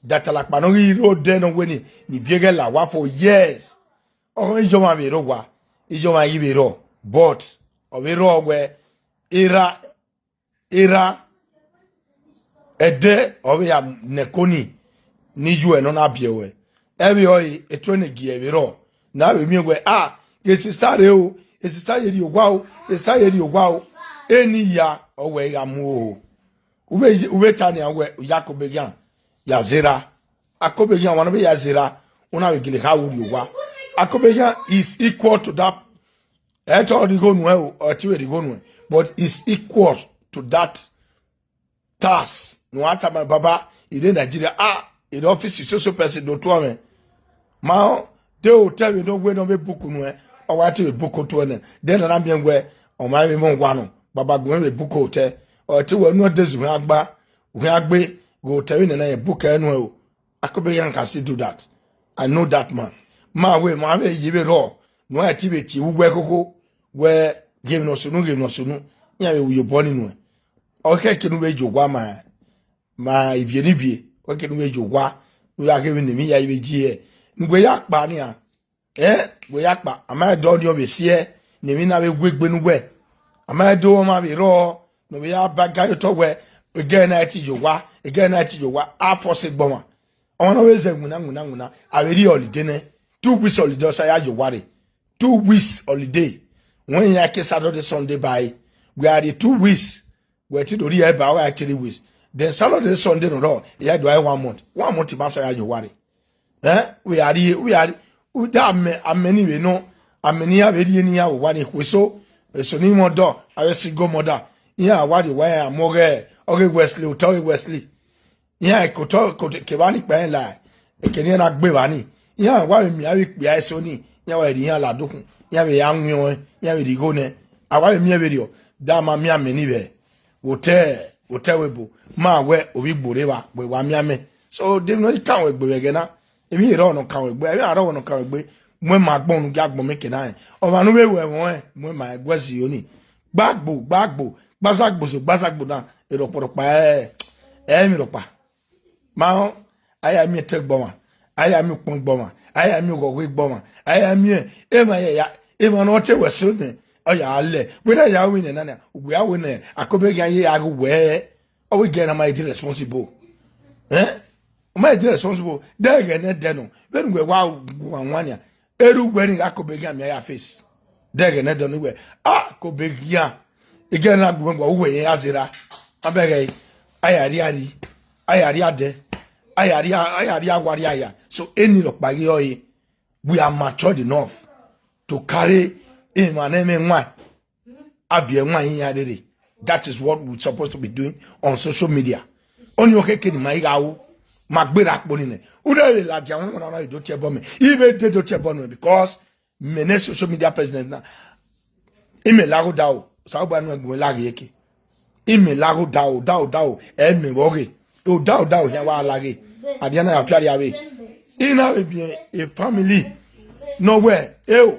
Datalakpa ne ọ ghi rre odẹ ne ọ wẹ ni, ne ivie ghẹ la owa for years. Ọghọ iye ọmwa vbe rre owa, iye ọmwa ghi vbe rrọọ, but ọ vbe rrọọ wẹ, erha, erha, ẹdẹ ọ vbe ya nẹ ẹko ni, ne iye uẹ ne ọ na biẹ ruẹ. Ẹvbo ọre, etuẹn ne gie vbe rrọọ, ne a vbe miẹn wẹ, ah, e sista rre o, e sista ye rrie owa o, e sista ye rrie owa o. Eni hia, ọ wẹ I gha mu hoho. U vbe, u vbe ta nian wẹ, u ya Akobeghian ya zẹ erha. Akobeghian, ọmwa ne ọ vbe ya zẹ erha, u na vbe gele kha ru rrie owa. Akobeghian is equal to that. Ẹ te ọ rhie igho nuẹn o, ọ te vbe rhie igho nuẹn, but is equal to that tax ne uwa tama baba, I rre Nigeria, ah, I rre office so so person do tuẹ mwẹ. Ma rẹn, de otọ vbe ne ọ wẹ ne ọ vbe book nuẹn, ọ wa te vbe book otuẹ nẹ. Then a na miẹn wẹ, ọmwa vbe mwẹ owa nọ, baba gu mwẹ vbe book otọ. Ọ te wẹ ne ọ de zẹ uhian gba, uhian gbe, ghe otọ vbe nene rẹn book ẹre nuẹn o. Akobeghian can still do that. I know that man. Ma wẹ, ma vbe ye vbe rrọọ, ne uwa te vbe tie vbe uwu ẹkhokho, wẹ, ghe emwi ne ọ sunu, ghe emwi ne ọ sunu, iran vbe ru ye obọ ni nuẹn. Ọ khẹke ne u vbe ye owa ma, ma ivie ne ivie, ọ khẹke ne u vbe ye owa, ne u ya ghe emwi ne emwi ya i vbe yi hẹ. Ne uwẹ ya kpa nian, eh, wẹ ya kpa, a ma do ọnii ọ vbe siẹ, ne emwi na vbe gu egbe ne uwẹ. A ma do ọmwa vbe rrọọ, ne ọ vbe ya ba ga ye otọ wẹ, egẹ na i te ye owa, egẹ na i te ye owa, a force egbe ọmwa. Ọmwa ne ọ vbe zẹ winna, winna, winna, a vbe rrie holiday nẹ, two weeks holiday, ọ sa ya ye owa rre. Two weeks holiday. Wẹ iran ke Saturday, Sunday ba ẹre, wẹ a rrie two weeks, wẹ te do rhie ẹre ba, ọ gha three weeks. Then Saturday, Sunday nọ rrọọ, I ya do ẹre one month. One month ma sa ya ye owa rre. Eh, wẹ a rrie, wẹ a rrie, u da amẹ, amẹ ni vbe nọ, amẹ ne iran vbe rrie ne iran vbe owa ni khu eso, eso ni mwẹ ọdọ, avbe single mother, iran wa rrie owa, iran mu ọghe, ọghe Wesley, otọ ọghe Wesley. Iran ke otọ, ke otọ, ke evba ni kpa iran la, eke ne iran na gbe evba ni, iran wa vbe miẹn avbe ikpia eso ni, iran wa rhie iran la dukhun, iran vbe ya wiọn ẹn, iran vbe rhie igho nẹ, a wa vbe miẹn vberriọ, da ma miẹn amẹ ni vbe vbe otọ, vbe otọ ẹvbo ebo, ma wẹ ovbi igbo rre evba, wẹ wa miẹn amẹ. So, de emwi ne ọ i kan wẹ egbe vbe ẹghẹ na, emwi rrọọ ne ọ kan wẹ egbe, emwi arrọọ ne ọ kan wẹ egbe, mu ẹn ma agbọn ne u gie agbọn mwẹ eke na rẹn. Ọmwa ne u vbe ru ẹmwẹ ọnrẹn, mu ẹn ma ẹguẹ zẹ iyo ni. Gbagbo, gbagbo, gbazagbozo, gbazagbo na, erọkpọrọkpa, ẹ, ẹ i mwẹ rhọkpa. Ma rẹn, a ya miẹn etẹn gbe ọmwa, a ya miẹn ukpọn gbe ọmwa, a ya miẹn oghọghọ gbe ọmwa, a ya miẹn emwa ya ya, emwa ne ọ te wẹ so nẹ, ọ ya lẹ. Wẹ na ya ru ine na nia, uwẹ a wẹ nẹ, Akobeghian ye a ghe uwẹ, ọ wẹ gẹ na ma de responsible. Eh? Ọ ma de responsible. De ẹghẹ ne ẹdẹ nọ, vbene uwẹ wa guan wan nia, erha uwẹ ni gha Akobeghian miẹn ya face. De ẹghẹ ne ẹdẹ nọ wẹ, ah, Akobeghian. Egẹ na gu mwẹ gua uwẹ yẹn ya zẹ erha. Ma bẹghe, a ya rhie ari, a ya rhie adẹ, a ya rhie, a ya rhie awa rhie aya. So, eni rhọkpa ghi ọre, we are matured enough to carry emwa ne ẹmwẹ wan, a viẹ wan iran rere. That is what we supposed to be doing on social media. Ọnii ọ khẹke ne ima i gha ru, ma gberra kpo nii nẹ. U na vbe ladian wan na do tie ẹbọ mẹ. I vbe de do tie ẹbọ nuẹn because mẹ ne social media president na, imẹ laghe odaro, Osanobua nuẹn gu mwẹ laghe eke. Imẹ laghe odaro, odaro, odaro, ẹ mẹ vbe ọghe. Odaro, odaro, khian wa laghe. Adian na ya fiarria vbe. I na vbe biẹ e family nọ wẹ, eo,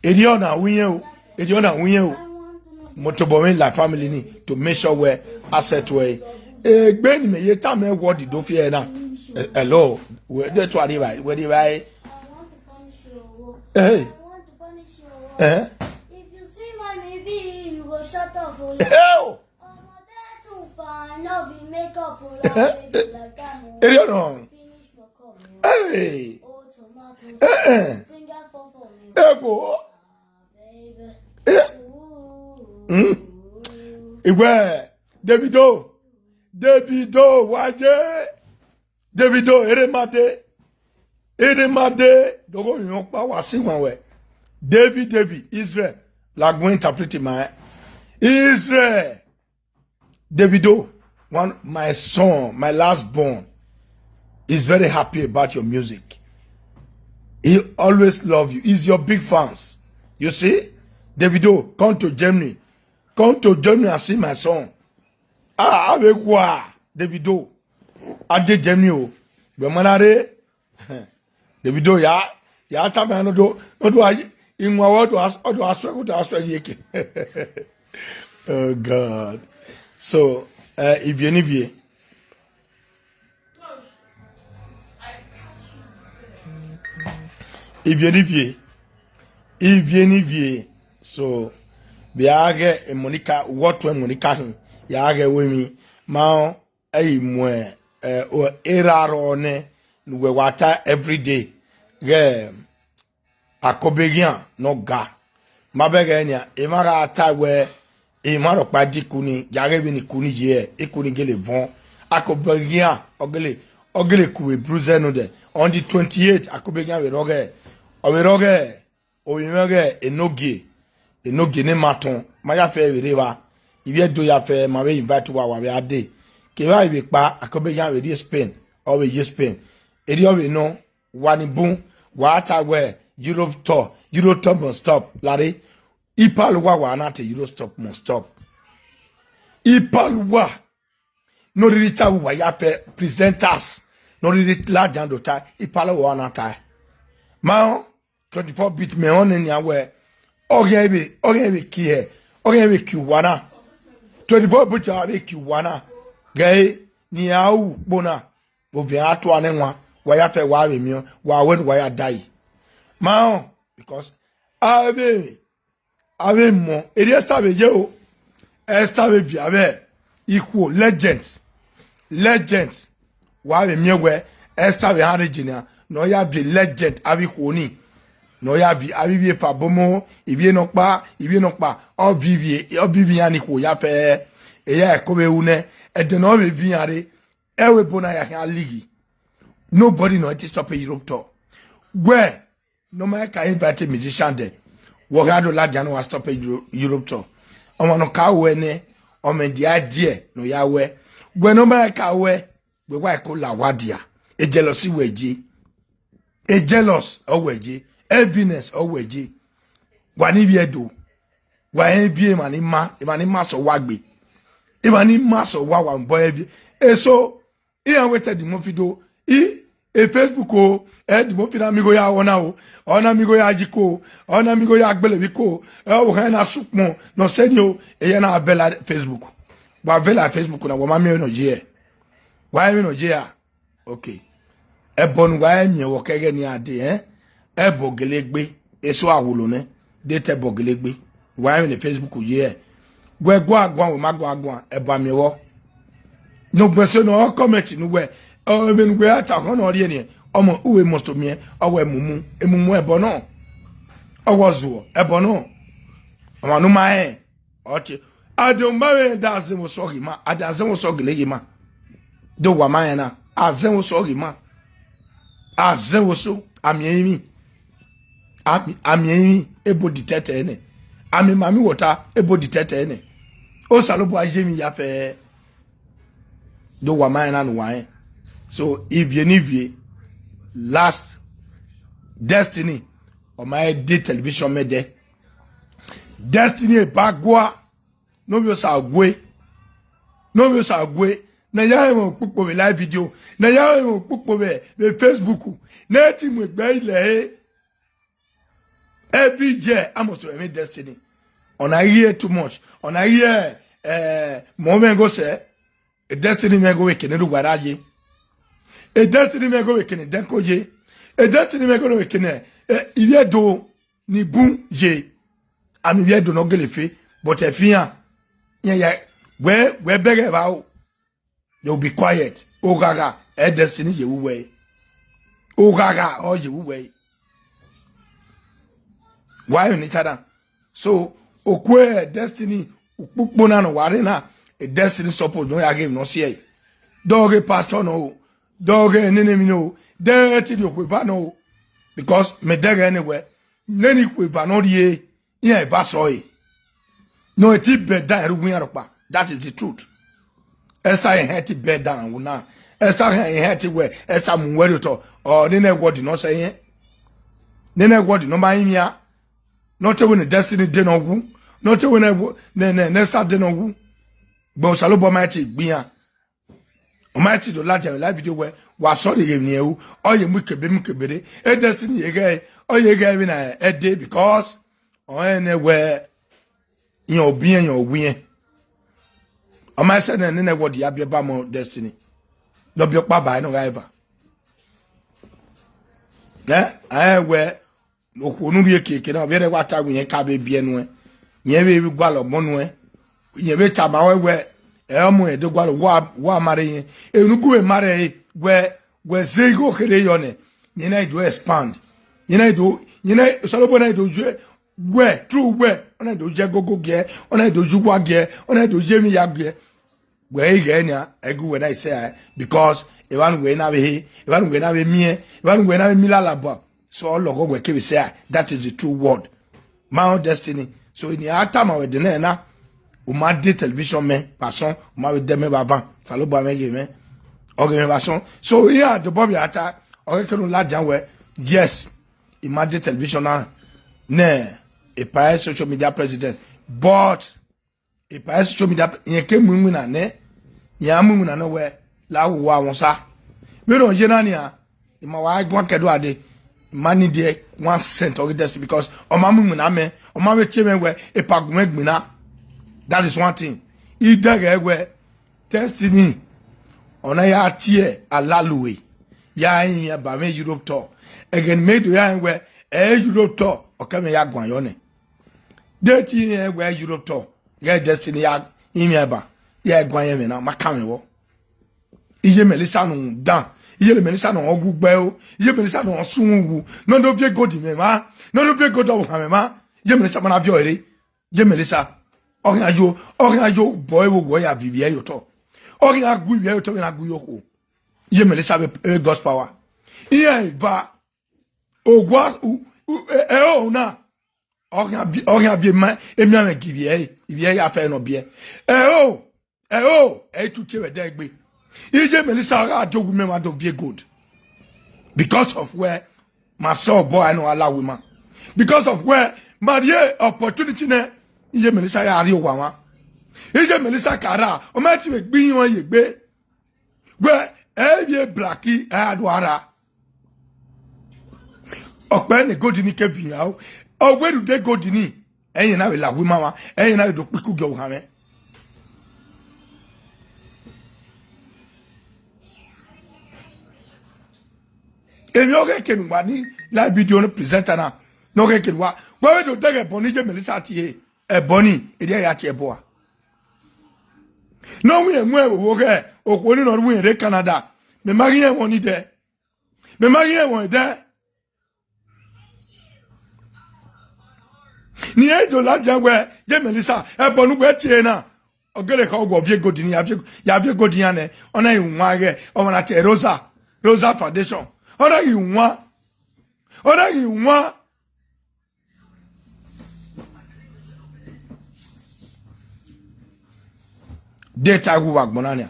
erriọ na ru irẹn o, erriọ na ru irẹn o. Mo tobọ mwẹ la family ni to make sure wẹ a settle ẹre. Egbe ne imẹ ye tama word do fi ẹre na. Eh, hello, wẹ de tu a rri evbare, wẹ rri evbare. Hey. Eh? If you see my baby, you go shut up. Hell! Ọmọdé tún fa náà fi makeup la baby like that mo. Eri ọ̀nà. Finish makeup mi. Hey! Oh, tomato. Eh, eh. Finger four for me. Egbo. Ah, baby. Eh. Ooh. Hmm? Igwe, Davido. Davido, wa ye. Davido, eremade. Eremade, dogho yọn kpa wa si wan wẹ. David, David, Israel, la gun interpret ma. Israel, Davido, one, my son, my last born, is very happy about your music. He always love you. He's your big fans. You see? Davido, come to Germany. Come to Germany and see my son. Ah, I will go. Davido. A dede mi o. Vbe ma na rre, Davido ya, ya tama nọ do, nọ do a, iwan wẹ ọdọ a, ọdọ a suẹ, ọdọ a suẹ ye ke. Oh God. So, uh, ivie ne ivie. Ivie ne ivie. Ivie ne ivie. So, bia ghẹ Monica, what when Monica hin? Ya ghẹ we mi. Ma ẹ i mu, eh, o, erha rrọọ nẹ ne uwẹ wa ta everyday ghẹ akobeghian ne ọ ga. Ma bẹghe nian, emwa gha ta wẹ emwa rhọkpa di ikun ni, ya ghe vbene ikun ni ye, ikun ni gele vọn. Akobeghian ọ gele, ọ gele ku vbe bruise nodẹ. On the twenty-eight, akobeghian vbe rrọghẹ, ọ vbe rrọghẹ, ovbi mwẹ ghẹ enogie, enogie ne ma tọn, ma ya fẹ vbe rre evba. Ivbi Ẹdo ya fẹ, ma vbe invite uwa, wa vbe a dee. Kevbe a i vbe kpa, akobeghian vbe rrie Spain, ọ vbe ye Spain. Erriọ vbe nọ, wa ni bun, wa ta wẹ Europe tour, Europe tour must stop. Lare, ipal uwa wa na te Europe stop must stop. Ipal uwa, ne ọ rhirhi ta vbe uwa ya fẹ presenters, ne ọ rhirhi ladian do ta, ipal uwa wa na ta. Ma twenty-four bit mẹ ọnẹ nian wẹ, ọ ghian vbe, ọ ghian vbe kie, ọ ghian vbe kie uwa na. Twenty-four bit a vbe kie uwa na. Ghẹ ẹre ne iran ru ukpo na, ovbi iran tua nẹ wan, wa ya fẹ wa vbe miẹn, wa wẹ ne uwa ya dae. Ma họn, because a vbe, a vbe mọ, erriọ Esther vbe ye o. Esther vbe viọ avbe ikhuo legend, legend. Wa vbe miẹn wẹ Esther vbe han rre Virginia, ne ọ ya viọ legend avbe ikhuo ni. Ne ọ ya viọ avbe ivbi efa bomo, ivbi enọkpa, ivbi enọkpa, ọ viọ ivbi, ọ viọ ivbi iran ni ikhuo ya fẹ. Eya ẹko vbe ru nẹ, ẹdẹ ne ọ vbe viọ iran rre, ẹ ru ebo na ya khian ligi. Nobody nọ te stop Europe tour. Wẹ, ne ọ ma ka invite musician dẹ, wẹ ọ gha do ladian ne wa stop Euro-, Europe tour. Ọmwa ne ọ ka ruẹ nẹ, ọ mẹ dia ẹdiẹ ne ọ ya ruẹ. Wẹ ne ọ ma ka ruẹ, wẹ wa ẹko la wa dia. E jealousy wẹ ye. E jealous ọ wẹ ye. Enviness ọ wẹ ye. Wa ni vbiẹ do. Wa rẹn viọ emwa ni ma, emwa ni ma sẹ owa gbe. Emwa ni ma sẹ owa, wa bọ rẹn viọ. Eso, iran wẹ te Edimofi do, i, e Facebook o, Edimofi na mi igho ya rre ọna o, ọ na mi igho ya yi iko o, ọ na mi igho ya gbele vbe iko o, ẹ, ọ vbe okhan na sẹ ukpọn ne ọ sẹ ni o, eya na vẹ la Facebook. Wa vẹ la Facebook na, wa ma miẹn emwi ne ọ ye. Wa rẹn emwi ne ọ ye ra? Okay. Ẹbọ ne uwa rẹn miẹn vbe ọkẹghẹ ne iran dee, ẹn? Ẹbọ gele gbe, eso a wulo nẹ, de te ẹbọ gele gbe. Uwa rẹn vbene Facebook ye hẹ. Wẹ gua guan, wẹ ma gua guan, ẹbọ a miẹn vbọ. Ne ugbẹn so ne ọ comment ne uwẹ, ọ, vbene uwẹ a ta khọn ne ọ rhie niẹn, ọmọ uwẹ must miẹn, ọ wẹ mumu, emumu ẹbọ nọ. Ọ wẹ ọ zuọ, ẹbọ nọ. Ọmwa ne u ma rẹn, ọ tie, a de ma vbe da azẹn vbe osọ ghi ma, a de azẹn vbe osọ gele ghi ma. Do wa ma rẹn na, azẹn vbe osọ ghi ma. Azẹn vbe osọ, a miẹn ẹrinmwi. A mi-, a miẹn ẹrinmwi, ebo detect ẹre nẹ. A miẹn ma mi wọta, ebo detect ẹre nẹ. Osanobua ye emwi ya fẹ. Do wa ma rẹn na ne uwa rẹn. So, ivie ne ivie, last, Destiny, ọ ma he de television mẹ dẹ. Destiny Ebagua, ne ovbi Osague, ne ovbi Osague, ne ya rẹn mwẹ ukpukpo vbe live video, ne ya rẹn mwẹ ukpukpo vbe, vbe Facebook, ne te mu egbe ilẹ he. Every year, I must rẹn emwi Destiny. Ọ na ghi ye too much. Ọ na ghi ye, eh, mọ mwẹ gho sẹ. E Destiny mwẹ gho vbe kene ne uwa ra ye. E Destiny mwẹ gho vbe kene Denko ye. E Destiny mwẹ gho vbe kene, eh, Ivbi Ẹdo ni bun ye. Ami Ivbi Ẹdo ne ọ gele fe, but ẹ fi iran. Iran ya, wẹ, wẹ bẹghe evba o. They will be quiet. Oghagha, ẹ Destiny ye vbe uwẹ. Oghagha, ọ ye vbe uwẹ. Wa emwi ne I ta dan. So, okue Destiny, ukpukpo na ne wa rre na, e Destiny suppose ne ọ ya ghe emwi ne ọ si ẹe. Dọghe pastor nọ o, dọghe nene emwi nọ o, dẹ te rhie okhuo eva nọ o. Because mẹ dẹghe nẹ wẹ, nene ikhuo eva ne ọ rhie, iran eva sẹ ọre. Ne ọ ti bẹ dan ẹre uwu iran rhọkpa. That is the truth. Esther hẹn ti bẹ dan wu na. Esther hẹn ti wẹ, Esther mu wẹ rriotọ. Ọ, nene word nọ sẹ yẹn. Nene word nọ ma rinmwian. Nọ te wẹ ne Destiny de nọ wu. Nọ te wẹ ne, ne, ne, ne Esther de nọ wu. Gbe Osanobua ma te gbe iran. Ọ ma te do ladian vbe live video wẹ, wa sorry ghe emwi ne irẹn ru, ọ ye mu ikebe, mu ikebe rre. E Destiny ye ghẹ, ọ ye ghẹ vbene ẹ de, because ọ rẹn nẹ wẹ, iran obiẹn, iran owiẹn. Ọ ma sẹ nẹ, nene word ya biẹ ba mọ Destiny. Dọ biẹ ọkpa ba ẹre ne ọ gha eva. Ẹ, a rẹn wẹ, okhuo ne u rhie keke na, vbe ẹre wa ta wẹ irẹn ka vbe biẹ nuẹn, irẹn vbe gualọ ọmọ nuẹn, irẹn vbe tama ruẹ wẹ, ẹ, ọmọ irẹn do gualọ, wa, wa ma rre irẹn. Emwi ne u gu vbe ma rre ẹre wẹ, wẹ zẹ igho kherhe yọ nẹ, irẹn na do expand. Irẹn na do, irẹn na, Osanobua na do ye wẹ, true wẹ, ọ na do ye gogo giẹ, ọ na do ye uwa giẹ, ọ na do ye emwi ya giẹ. Wẹ i ghẹ nian, ẹgu wẹ na i sẹ a, because evba ne uwẹ na vbe he, evba ne uwẹ na vbe miẹn, evba ne uwẹ na vbe miẹn lalabọ. So, ọ lọghọ wẹ kevbe sẹ a, that is the true word. Ma ọ Destiny. So, ini a tama wẹ de nẹ na, u ma de television mẹ vbe asọn, u ma vbe dẹ mẹ vbe avan, Osanobua mwẹ ghe mwẹ, ọ ghe mwẹ vbe asọn. So, iran dobọ vbe a ta, ọ ghe kene u ladian wẹ, yes, I ma de television na, nẹ, epa social media president, but epa social media, irẹn ke mu iwinna nẹ, iran mu iwinna nẹ wẹ, la wu wa wọn sa. Vbene ọ ye na nian, I ma wa guan kẹdua dee, I ma need one cent ọ ghe Destiny, because ọ ma mu iwinna mẹ, ọ ma vbe tie mwẹ wẹ, epa gu mwẹ gbinna. That is one thing. I dẹghe wẹ, Destiny, ọ na ya tie alalue, ya rinmwian ba mwẹ Europe tour. Ẹghẹ ne mẹ do ya rẹn wẹ, ẹ Europe tour, ọ kẹ mwẹ ya guan yọ nẹ. De te irẹn wẹ Europe tour, ghẹ Destiny ya rinmwian ba, ya guan ye mwẹ na, ma kan mwẹ vbọ. Iye Melissa nu dan, iye Melissa nu ọ wu gbe o, iye Melissa nu ọ sun wu, ne ọ do viẹ gold mwẹ mwa, ne ọ do viẹ gold ọvbokhan mwẹ mwa, iye Melissa ma na viọ ẹre, iye Melissa, ọ khian yo, ọ khian yo bọ ẹvbo wọ ya viọ ivbi ẹre otọ, ọ khian gu ivbi ẹre otọ vbe na gu ye okhuo, iye Melissa vbe, vbe God's power, iran eva, owa, u, u, ẹ, ẹ, o na, ọ khian viẹ, ọ khian viẹ ma, emianmwẹ gie ivbi ẹre, ivbi ẹre ya fẹ ne ọ biẹ. Ẹ o, ẹ o, ẹ i tu tie vbe ẹdẹ egbe. Iye Melissa gha do wu mẹ ma do viẹ gold. Because of where, ma sẹ obọ a nọ a la wu ma. Because of where, ma rhie opportunity nẹ, iye Melissa ya rhie owa mwa. Iye Melissa ka ra, ọ ma ti vbe gbe iran ye egbe. Wẹ, ẹ vbe black, ẹ a do ara. Ọkpẹ ne gold ni ke viọ o. Ọ wẹ rhunmwuda gold ni, ẹyẹn na vbe la wu ma mwa, ẹyẹn na vbe do kpiku gie ohan mwẹ. Emwi ọghe kene uwa ni live video ne presenter na, ne ọghe kene uwa, wẹ vbe do dẹghe ẹbọ ne iye Melissa tie, ẹbọ ni, erriọ ya tie ẹbọ a. Ne ọ wẹ ẹmwẹ vbe oghẹ, okhuo ni nọ ru rre Canada, mẹ ma ghi rẹn ẹmwẹ ọnii dẹ. Mẹ ma ghi rẹn ẹmwẹ ọnii dẹ. Ne irẹn do ladian wẹ, ye Melissa, ẹbọ ne uwẹ tie na, ọ gele khọ wẹ ọ viẹ gold ni, ya viẹ, ya viẹ gold iran nẹ, ọ na ghi wan ghẹ, ọmwa na tie Rosa, Rosa Foundation, ọ na ghi wan, ọ na ghi wan. De ta wu vbe agbọn na nian,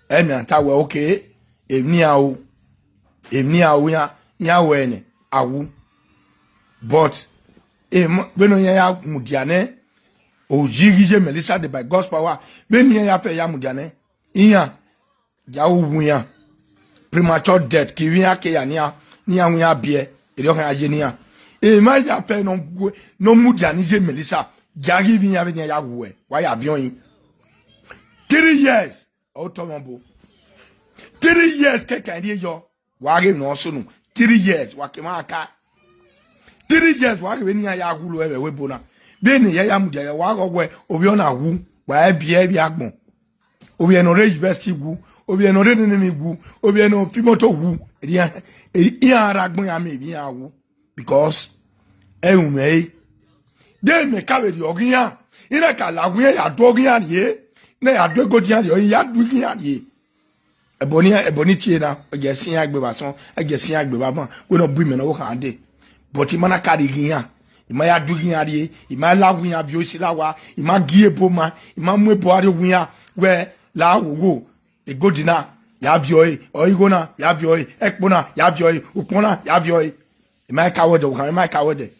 ẹ miẹn ta wẹ, okay, emwi nian o, emwi nian o, iran, iran wẹ nẹ, a wu. But, emọ, vbene iran ya mudia nẹ, oyi ghi ye Melissa de by God's power, vbene iran ya fẹ ya mudia nẹ, iran, ya wu wu iran. Premature death, ke ivbi iran ke ya nian, ne iran wu iran biẹ, erriọ ọ khian ye ne iran. Emwa ya fẹ ne ọ gu, ne ọ mudia ne iye Melissa, ya ghi ivbi iran vbene iran ya wu ẹe, wa ya viọ yin. Three years, ọ tọ mwẹ obo. Three years kẹkan rhie yọ, wa ghe ne ọ sunu. Three years, wa ke mwa ka. Three years, wa ghe vbene iran ya wu lo ẹvbo ebo na. Vbene iran ya mudia ya, wa ghe wẹ, ovbi ọ na wu, wa biẹ vbe agbọn. Ovbi ẹre ne ọ rre university wu, ovbi ẹre ne ọ rre nene emwi wu, ovbi ẹre ne ọ fi imoto wu, erriọ iran, iran rre agbọn iran miẹn emwi iran wu. Because ẹmwẹ ẹre, de mẹ ka vbe rhie ọghe iran, iran ka la ọghe iran ya do ọghe iran rrie, iran ya do egodi iran rrie, iran ya do ighi iran rrie. Ẹbọ ni, ẹbọ ni tie na, ọ jẹ sẹ iran egbe vbe asọn, ọ jẹ sẹ iran egbe vbe avan, wẹ ne ọ bu imẹ ne ọ khan dee. But I ma na ka rhie ighi iran, I ma ya do ighi iran rrie, I ma la ọghe iran viọ esi la owa, I ma gie ebo ma, I ma mu ebo a rrie ọghe iran, wẹ la wo wo, egodi na ya viọ ẹre, ọ igho na ya viọ ẹre, ẹkpo na ya viọ ẹre, ukpọn na ya viọ ẹre. I ma ka wẹ dẹ, I ma ka wẹ dẹ.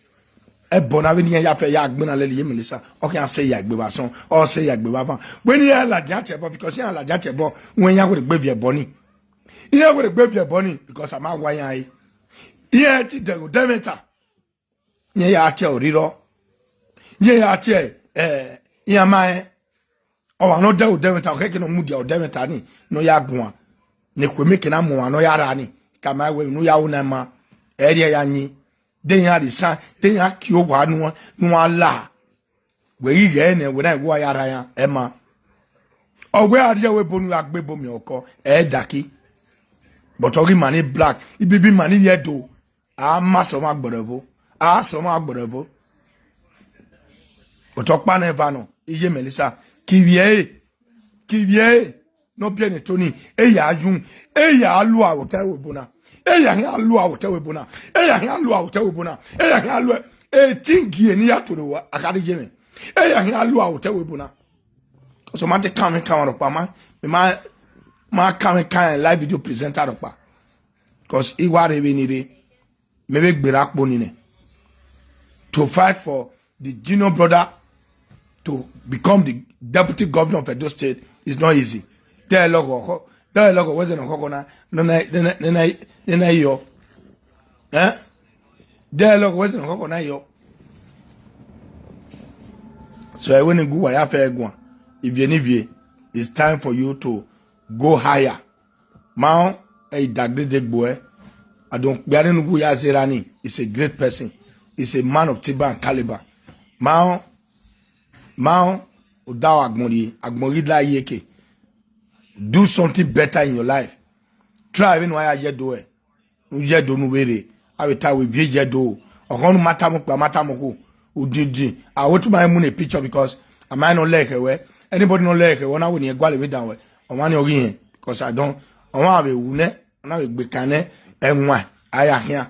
Ẹbọ na vbene iran ya fẹ ya gbe na lele iye Melissa, ọ khian sẹ ya egbe vbe asọn, ọ sẹ ya egbe vbe avan. Wẹ ne iran ladian tie ẹbọ, because iran ladian tie ẹbọ, wẹ iran wẹ gbe viọ ẹbọ ni. Iran wẹ gbe viọ ẹbọ ni, because a ma wa iran re. Iran ti dẹghe odẹ mwẹ ta. Iran ya tie orrirọ. Iran ya tie, eh, iran ma rẹn. Ọmwa ne ọ dẹghe odẹ mwẹ ta, ọ khẹke ne ọ mudia odẹ mwẹ ta ni, ne ọ ya guan. Ne ekhue mẹ ke na mu ọmwa ne ọ ya ra ni, ka ma wẹ unu ya ru na ma, ẹ rhie ya yin. De iran rhie isan, de iran kie owa ne uan, ne uan la. Wẹ ghi ghẹ nẹ, wẹ na wa ya ra iran, ẹ ma. Ọ wẹ a rhie ẹvbo ebo ne u ya gbe ebo miẹn ọkọ, ẹ daki. But ọ ghi ma ni black, ibibi ma ni ye do. A ma sẹ ọmwa gberra ẹvbo, a sẹ ọmwa gberra ẹvbo. But ọkpa nẹ eva nọ, iye Melissa, ke ivbi ẹre, ke ivbi ẹre, ne ọ biẹ ne Tony, eya yu, eya lu aro otọ ẹvbo ebo na, eya khian lu aro otọ ẹvbo ebo na, eya khian lu aro otọ ẹvbo ebo na, eya khian lu ẹ, etin gie ne I ya toro a kha rre iye mwẹ, eya khian lu aro otọ ẹvbo ebo na. Because ọ ma te kan mwẹ kan rhọkpa, ma, ma, ma kan mwẹ kan live video presenter rhọkpa. Because I wa rre vbene I rre, mẹ vbe gberra kpo ni nẹ. To fight for the junior brother to become the deputy governor of Edo State is not easy. Te lọghọ, te lọghọ wẹ zẹ ne ọkhọkhọ na, ne na, ne na, ne na, ne na yọ. Eh? Te lọghọ wẹ zẹ ne ọkhọkhọ na yọ. So, ẹvbo ne gu wa ya fẹ guan, ivie ne ivie, it's time for you to go higher. Ma, ẹ i dagbe de gbo ẹ. Adon kpia ne nugu ya zẹ ra ni, is a great person. Is a man of timber and caliber. Ma, ma, oda agbọn rhie, agbọn ghi la ye ke. Do something better in your life. Try vbene wa ya ye do ẹ. U ye do ne u vbe rre, a vbe ta wẹ ivie ye do. Ọghọn ne u ma tama okpia, ma tama okhuo. Udindin, a wẹ te u ma mu ne picture because a ma rẹn ne ọ lẹ ekhẹ wẹ. Anybody ne ọ lẹ ekhẹ wẹ, ọ na wẹ ne irẹn gualọ vbe dan wẹ. Ọmwa ni ọ ghi rẹn, because I don't, ọmwa vbe wu nẹ, ọ na vbe gbe kan nẹ, ẹwaẹn, a ya khian.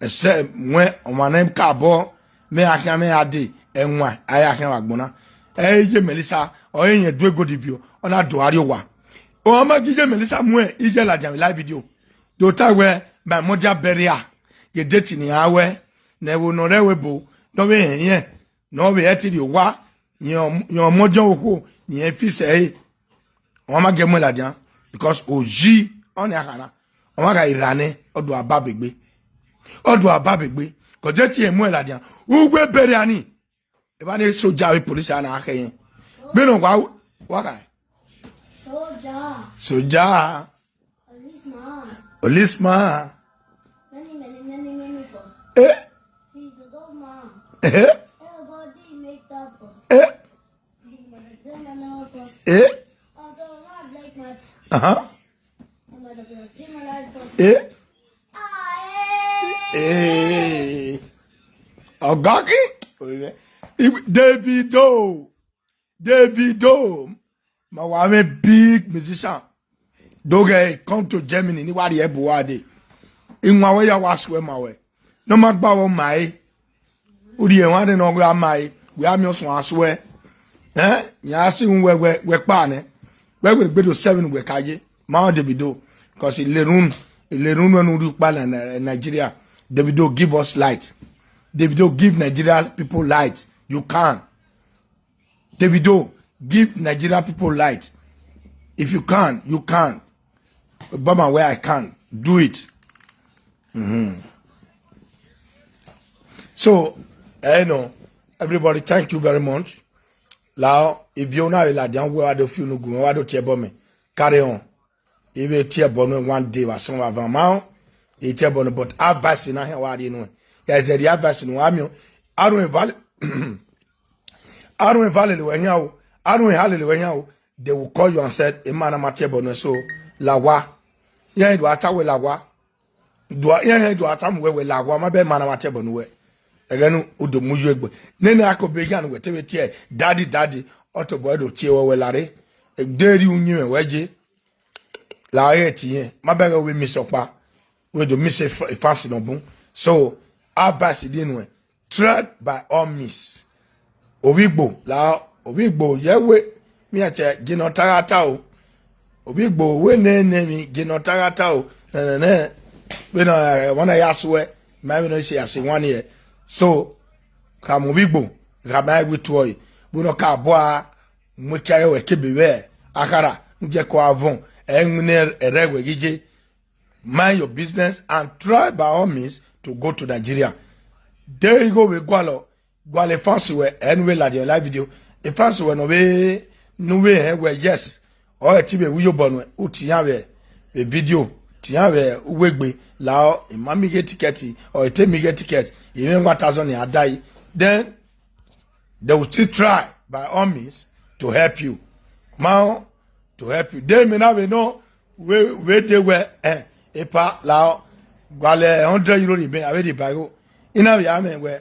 Ẹsẹ wẹ, ọmwa ne ka bọ, mẹ a khian, mẹ a dee, ẹwaẹn, a ya khian vbe agbọn na. Ẹ i ye Melissa, ọ i rẹn do egodi viọ, ọ na do a rrie owa. Ọ ma gie iye Melissa muẹn, iye ladian vbe live video. Do ta wẹ, my mother burial, ye date ne iran wẹ, ne ẹvbo ne ọ rre ẹvbo ebo, ne ọ vbe hẹn irẹn, ne ọ vbe hẹ te rrie owa, rẹn ọmọ, rẹn ọmọ ọdiọn okhuo, ne irẹn fi sẹ ẹre. Ọmwa ma gie muẹn ladian, because oyi, ọnii a kha na. Ọmwa gha ra nẹ, ọ do a ba be egbe. Ọ do a ba be egbe. Because date irẹn muẹn ladian, uwu burial ni, evba ne soja vbe police a na khẹ irẹn. Vbene ọ wa, wa kha. Soldier. Soldier. Policeman. Policeman. Many, many, many, many boss. Eh? He's a good man. Eh? Everybody make that boss. Eh? The mother, the mother boss. Eh? Although I like my Uh-huh. Eh? Eh. Ọgọki. Davido. Davido. Ma wa mwẹ big musician. Do ghẹ come to Germany, ne I wa rhie ẹbu uwa dee. I wan wẹ ya wa suẹ ma wẹ. Ne ọ ma gba wẹ ma ẹre. U rhie ẹmwẹ ne ọ gha ma ẹre. Wẹ a miẹn ọsuẹn a suẹ. Eh? Ya si wẹ, wẹ, wẹ kpa nẹ. Wẹ wẹ gbe do seven wẹ ka ye. Ma ọ Davido. Because ilerun, ilerun ne u rhie ukpa na, na, Nigeria. Davido, give us light. Davido, give Nigeria people light. You can. Davido, give Nigeria people light. If you can, you can. Obama, where I can, do it. Mm-hmm. So, eh, you know, everybody, thank you very much. Lao, if you know, la dia we wa do feel no good, wa do tie bomb me. Carry on. I vbe tie ẹbọ nuẹn one day vbe asọn vbe avan ma, I tie ẹbọ nuẹn, but advice na hia wa rhie nuẹn. Ya zẹ rhie advice nuẹn, a miẹn, a rhie vale, a rhie vale lele wẹ hia o, Anu eha lele wẹ yan o, they will call you and said, "Emọ na ma tie ẹbọ nuẹ, so la owa." Iran do a ta wẹ la owa. Do a, iran do a ta mu wẹ, wẹ la owa, ma bẹ emọ na ma tie ẹbọ nuẹ. Ẹghẹ ne u do mu yo egbe. Nene a ko be yan wẹ te vbe tie daddy, daddy, ọ tobọ do tie wẹ, wẹ lare. De rhie uyinmwẹ wẹ je. La ghẹ tie irẹn, ma bẹghe ovbi miss ọkpa, wẹ do miss e fa-, e fancy nọ bun. So, advice die nuẹn, try by all means. Ovbi Igbo, la ovbi Igbo, ye wẹ, mi a tẹ, gie ne ọ ta gha ta o. Ovbi Igbo, wẹ nẹ, nẹ emwi, gie ne ọ ta gha ta o. Nẹ, nẹ, nẹ, vbene, eh, wana ya suẹ, ma vbene ọ sẹ ya sẹ wan niẹ. So, khama ovbi Igbo, khama ẹre wẹ tuẹ ọre, vbene ọ ka bua, mu ekia ye wẹ kebe vbe akhara, ne u je ko avọn, ẹ i winna ẹrẹ wẹ ghi ye. Mind your business and try by all means to go to Nigeria. De igho vbe gualọ, gualọ e fans wẹ, ẹ ne u vbe ladian live video. E fans wẹ ne ọ vbe, ne u vbe hẹn wẹ, yes, ọ ẹ te vbe ru iyobọ nuẹn, u tie iran vbe, vbe video, tie iran vbe uwegbe, la ọ, I ma miẹn ighe ticket, ọ, I te miẹn ighe ticket, I mwẹ one thousand naira da ẹre. Then, they will still try by all means to help you. Ma to help you. De mẹ na vbe nọ, wẹ, wẹ de wẹ, eh, epa, la ọ, gualọ hundred euro rhie mẹ, a vbe rhie ba igho. I na vbe ya mwẹ wẹ,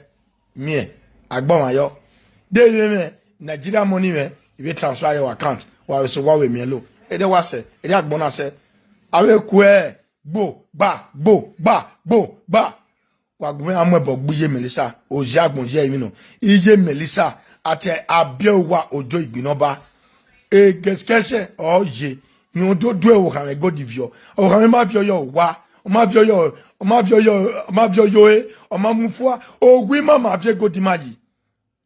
miẹn, agbọn mwa yọ. De vbe mwẹ, Nigeria money mwẹ, I vbe transfer your account, wa vbe sẹ owa vbe miẹn lo. Ede wa sẹ, ede agbọn na sẹ. A vbe kuẹ, gbo, gba, gbo, gba, gbo, gba. Wa gu mwẹ a mu ẹbọ gbe iye Melissa, ozi agbọn ye emwi nọ. Iye Melissa, a te a biẹ uwa ojo igbinọba. Egẹsikẹsẹ ọ ye, rẹn do du ẹvbo khanmwẹ God viọ. Ọvbo khanmwẹ ma viọ yọ owa, ọ ma viọ yọ, ọ ma viọ yọ, ọ ma viọ yọ ore, ọ ma mu fua, owa ima ma viẹ God ima yi.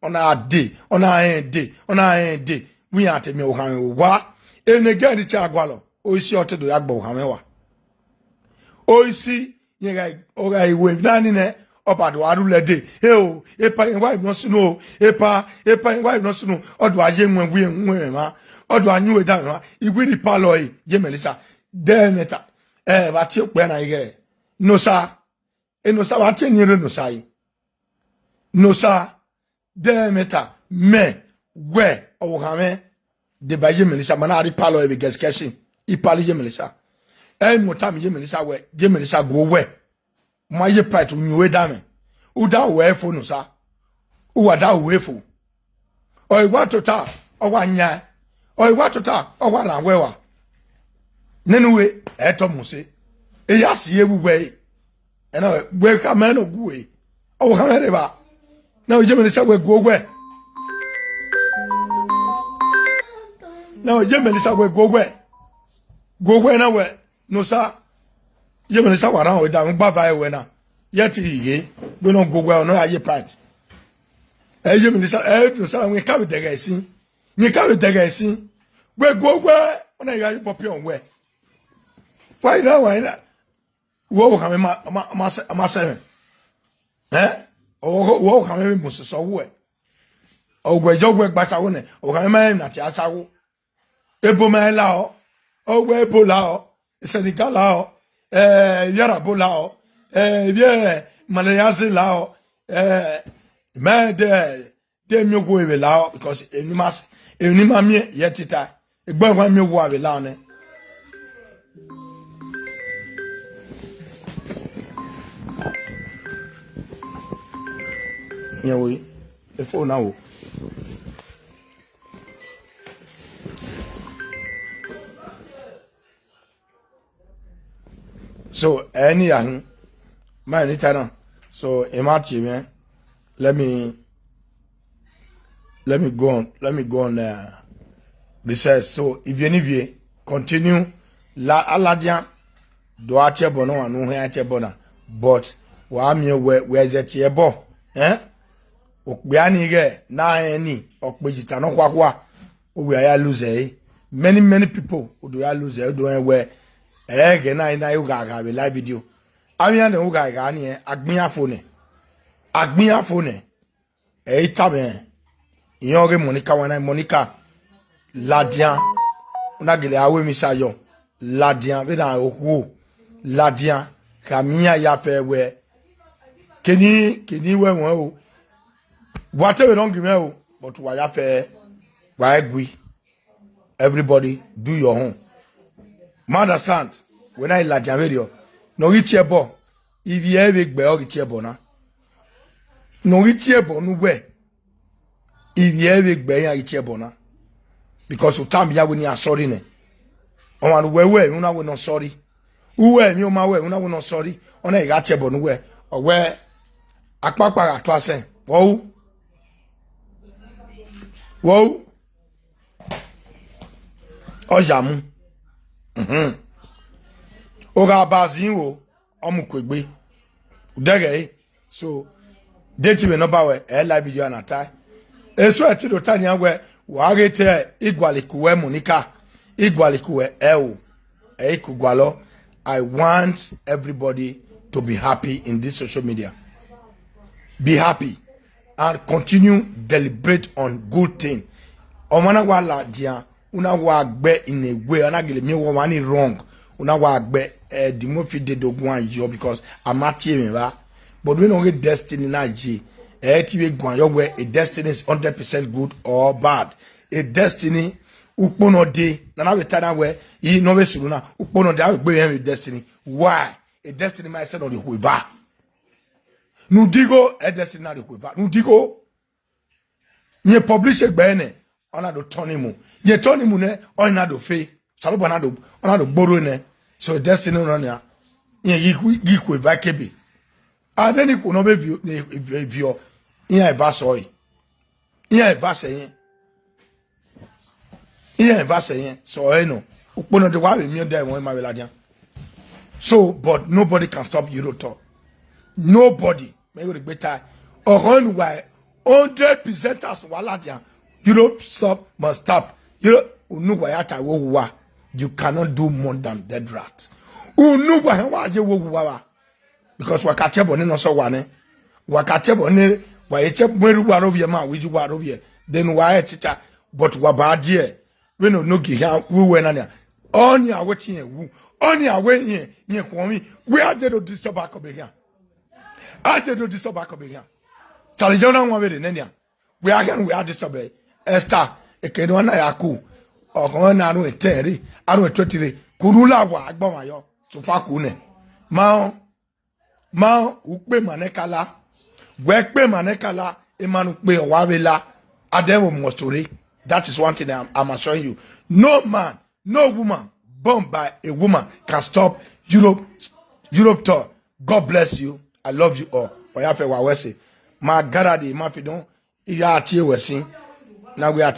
Ọ na de, ọ na rẹn de, ọ na rẹn de, wẹ iran te miẹn ọvbo khanmwẹ owa. Emwi ne Gẹn te a gualọ, isi ọ te do ya gbe ọvbo khanmwẹ wa. Isi, rẹn gha, ọ gha ru emwi na ni nẹ, ọ ba do gha rhulẹ dee. Eo, epa, rẹn wa emwi ne ọ sunu o. Epa, epa, rẹn wa emwi ne ọ sunu. Ọ do gha ye wẹn, wẹn, wẹn mwa. Ọ do gha yin uwu da mwẹ mwa. I wẹ rhie ipa lọ ẹre, ye Melissa. De mẹ ta, ẹ, vbe a tie okpia na ighẹ, Nosa, Enosa, vbe a tie eni rre Nosa ẹre. Nosa, de mẹ ta, mẹ, wẹ, ọvbo khanmwẹ, deba iye Melissa, ma na rhie ipa lọ ẹre vbe gas kitchen, ipa lọ iye Melissa. Ẹ i mu otọ ma iye Melissa wẹ, iye Melissa gu owẹ. U ma ye part, u yin uwu da mwẹ. U da uwẹ fo Nosa. U wa da uwẹ fo. Ọ i wa tota, ọ wa yan. Ọ i wa tota, ọ wa rhan wẹ wa. Nene uwẹ, ẹ tọ mu se. E ya si ye vbe uwẹ ẹre. Ẹ na wẹ, wẹ kha mẹ ne ọ gu ẹre. Ọ wẹ kha mẹ rre evba. Na wẹ, iye Melissa wẹ gu owẹ. Na wẹ, iye Melissa wẹ gu owẹ. Gu owẹ na wẹ, Nosa. Iye Melissa wa rhan wẹ da, mu gba va ẹwẹ na. Yẹ te ghe, gbe nọ gu owẹ, ọ nọ ya ye part. Ẹ iye Melissa, ẹ Nosa, wẹ ka vbe dẹghẹ ẹsin. Yẹn ka vbe dẹghẹ ẹsin. Wẹ gu owẹ, ọ na ya ye pọpiọn wẹ. Fa ira wa ira. Wẹ ọvbo khanmwẹ ma, ma, ma sẹ, ma sẹ mwẹ. Ẹ? Ọ, wẹ ọvbo khanmwẹ mu sẹsẹ ọwẹ. Ọ wẹ yọ wẹ gba cha wẹ nẹ, ọvbo khanmwẹ ma na tie a cha wẹ. Ebo ma la ọ, ọ wẹ ebo la ọ, Senegal la ọ, eh, ivbi Arabo la ọ, eh, ivbi, eh, Malaysia la ọ, eh, mẹ de, de miẹn owo vbe la ọ, because emwi ma, emwi ma miẹn ye tita, egbe wa miẹn owo vbe la ọ nẹ. Yẹn wo, e phone na wo. So, ẹni ya hin, ma ni ta na. So, e ma tie mwẹ. Let me, let me go on, let me go on, uh, research. So, ivie ne ivie, continue. La, aladian, do a tie ẹbọ na, wa nu hẹn a tie ẹbọ na. But, wa miẹn wẹ, wẹ zẹ tie ẹbọ, eh? Okpia ni ghẹ na rẹn ni, ọ kpe yi ta nọ khuakhua, ovbi a ya lose ẹre. Many, many people, u do ya lose ẹre, u do rẹn wẹ, ẹghẹ na, na u gha gha vbe live video. Avbe iran ne u gha gha ni, a gbẹn iran fo nẹ. A gbẹn iran fo nẹ. Ẹ i tama iran ọghe Monica, wa na Monica, ladian, u na gele a ru emwi sa yọ, ladian, vbene a okhuo, ladian, khama iran ya fẹ wẹ, keni, keni wẹ ẹmwẹ o, wa te vbe nọ gie mwẹ o, but wa ya fẹ, Wa gui. Everybody do your own. Ma understand? Wẹ na i ladian vberriọ. Ne ọ ghi tie ẹbọ, ivbi ẹre vbe gbe ọ ghi tie ẹbọ na. Ne ọ ghi tie ẹbọ ne uwẹ, ivbi ẹre vbe gbe iran ghi tie ẹbọ na. Because u tama iran wẹ ne iran sorry nẹ. Ọmwa ne uwẹ ru ẹmwẹ, u na wẹ ne ọ sorry. U ru ẹmwẹ, ọ ma ru ẹmwẹ, u na wẹ ne ọ sorry. Ọ na i gha tie ẹbọ ne uwẹ. Ọ wẹ akpakpa gha tue asẹ. Vbọ ru? Vbọ ru? Ọ ya mu. Mhm. Ọ gha ba zin ro, ọ mu kuegbe. Udẹghẹ ẹre. So, de te vbe nọmba wẹ, ẹ like video na tae. Eso ẹtin do ta nian wẹ, wa ghe te igualiku wẹ Monica, igualiku wẹ ẹo, ẹ i ku gualọ. I want everybody to be happy in this social media. Be happy and continue deliberate on good thing. Ọmwa na wa ladian, u na wa gbe in a way, ọ na gele miẹn wẹ ọmwa ni wrong, u na wa gbe, eh, the movie dede oguan yọ because a ma tie mwẹ vba. But vbene ọ ghe destiny na ye, ẹ i te vbe guan yọ wẹ a destiny is hundred percent good or bad. A destiny, ukpo ne ọ dee, ne a na vbe ta na wẹ, i ne ọ vbe sunu na, ukpo ne ọ dee, a vbe gbe mwẹ vbe destiny. Why? A destiny ma sẹ ne ọ rhie okhuo eva. Ne u digho, a destiny na rhie okhuo eva. Ne u digho. Yẹn publish egbe nẹ, ọ na do tọn ni mu. Yẹn tọn ni mu nẹ, ọ na do fe. Osanobua na do, ọ na do gborro nẹ. So destiny nọ nia. Yẹn ghi khu, ghi khu eva kebe. A de ni khuo nọ vbe viọ, viọ, viọ. Iran eva sẹ ọe. Iran eva sẹ yẹn. Iran eva sẹ yẹn. Sẹ ọe nọ. Ukpo nọ de wa vbe miẹn ọdẹ ẹmwẹ ma vbe ladian. So, but nobody can stop Europe tour. Nobody. Mẹ ghe gbe ta. Ọghọ ne uwa hundred percent as wa ladian. Europe stop must stop. Europe, unu wa ya ta wo wa. You cannot do more than dead rat. Unu wa hẹn wa ye wo wa wa. Because wa ka tie ẹbọ ne nọ sẹ wa nẹ. Wa ka tie ẹbọ ne wa ye tie ẹbọ ne wa rovbiẹ ma, wi ju wa rovbiẹ. Then wa e tita, but wa ba die. Vbene onogie khian wu wẹ na nia. Ọni a wẹ te irẹn wu. Ọni a wẹ irẹn, irẹn khuọnmwi. Wẹ a de do disturb akọbe khian. A de do disturb akọbe khian. Tale yọ na wan vberriọ nẹ nia. Wẹ a khian wẹ a disturb ẹ. Esther, eke ne ọ na ya ku. Ọkhọn na ru etẹn rre, a ru etuẹti rre. Kuru la wa agbọmwa yọ. Sofa ku nẹ. Ma ọ, ma ọ, ukpe ma nẹ kala. Wẹ kpe ma nẹ kala, emwa ne ukpe ọ wa vbe la. Adẹvbo must rre. That is one thing I'm, I'm assuring you. No man, no woman born by a woman can stop Europe, Europe tour. God bless you. I love you all. Ọ ya fẹ wa wẹ ẹse. Ma gara de ma fi dọn. I ya tie wẹ sin. Na wẹ a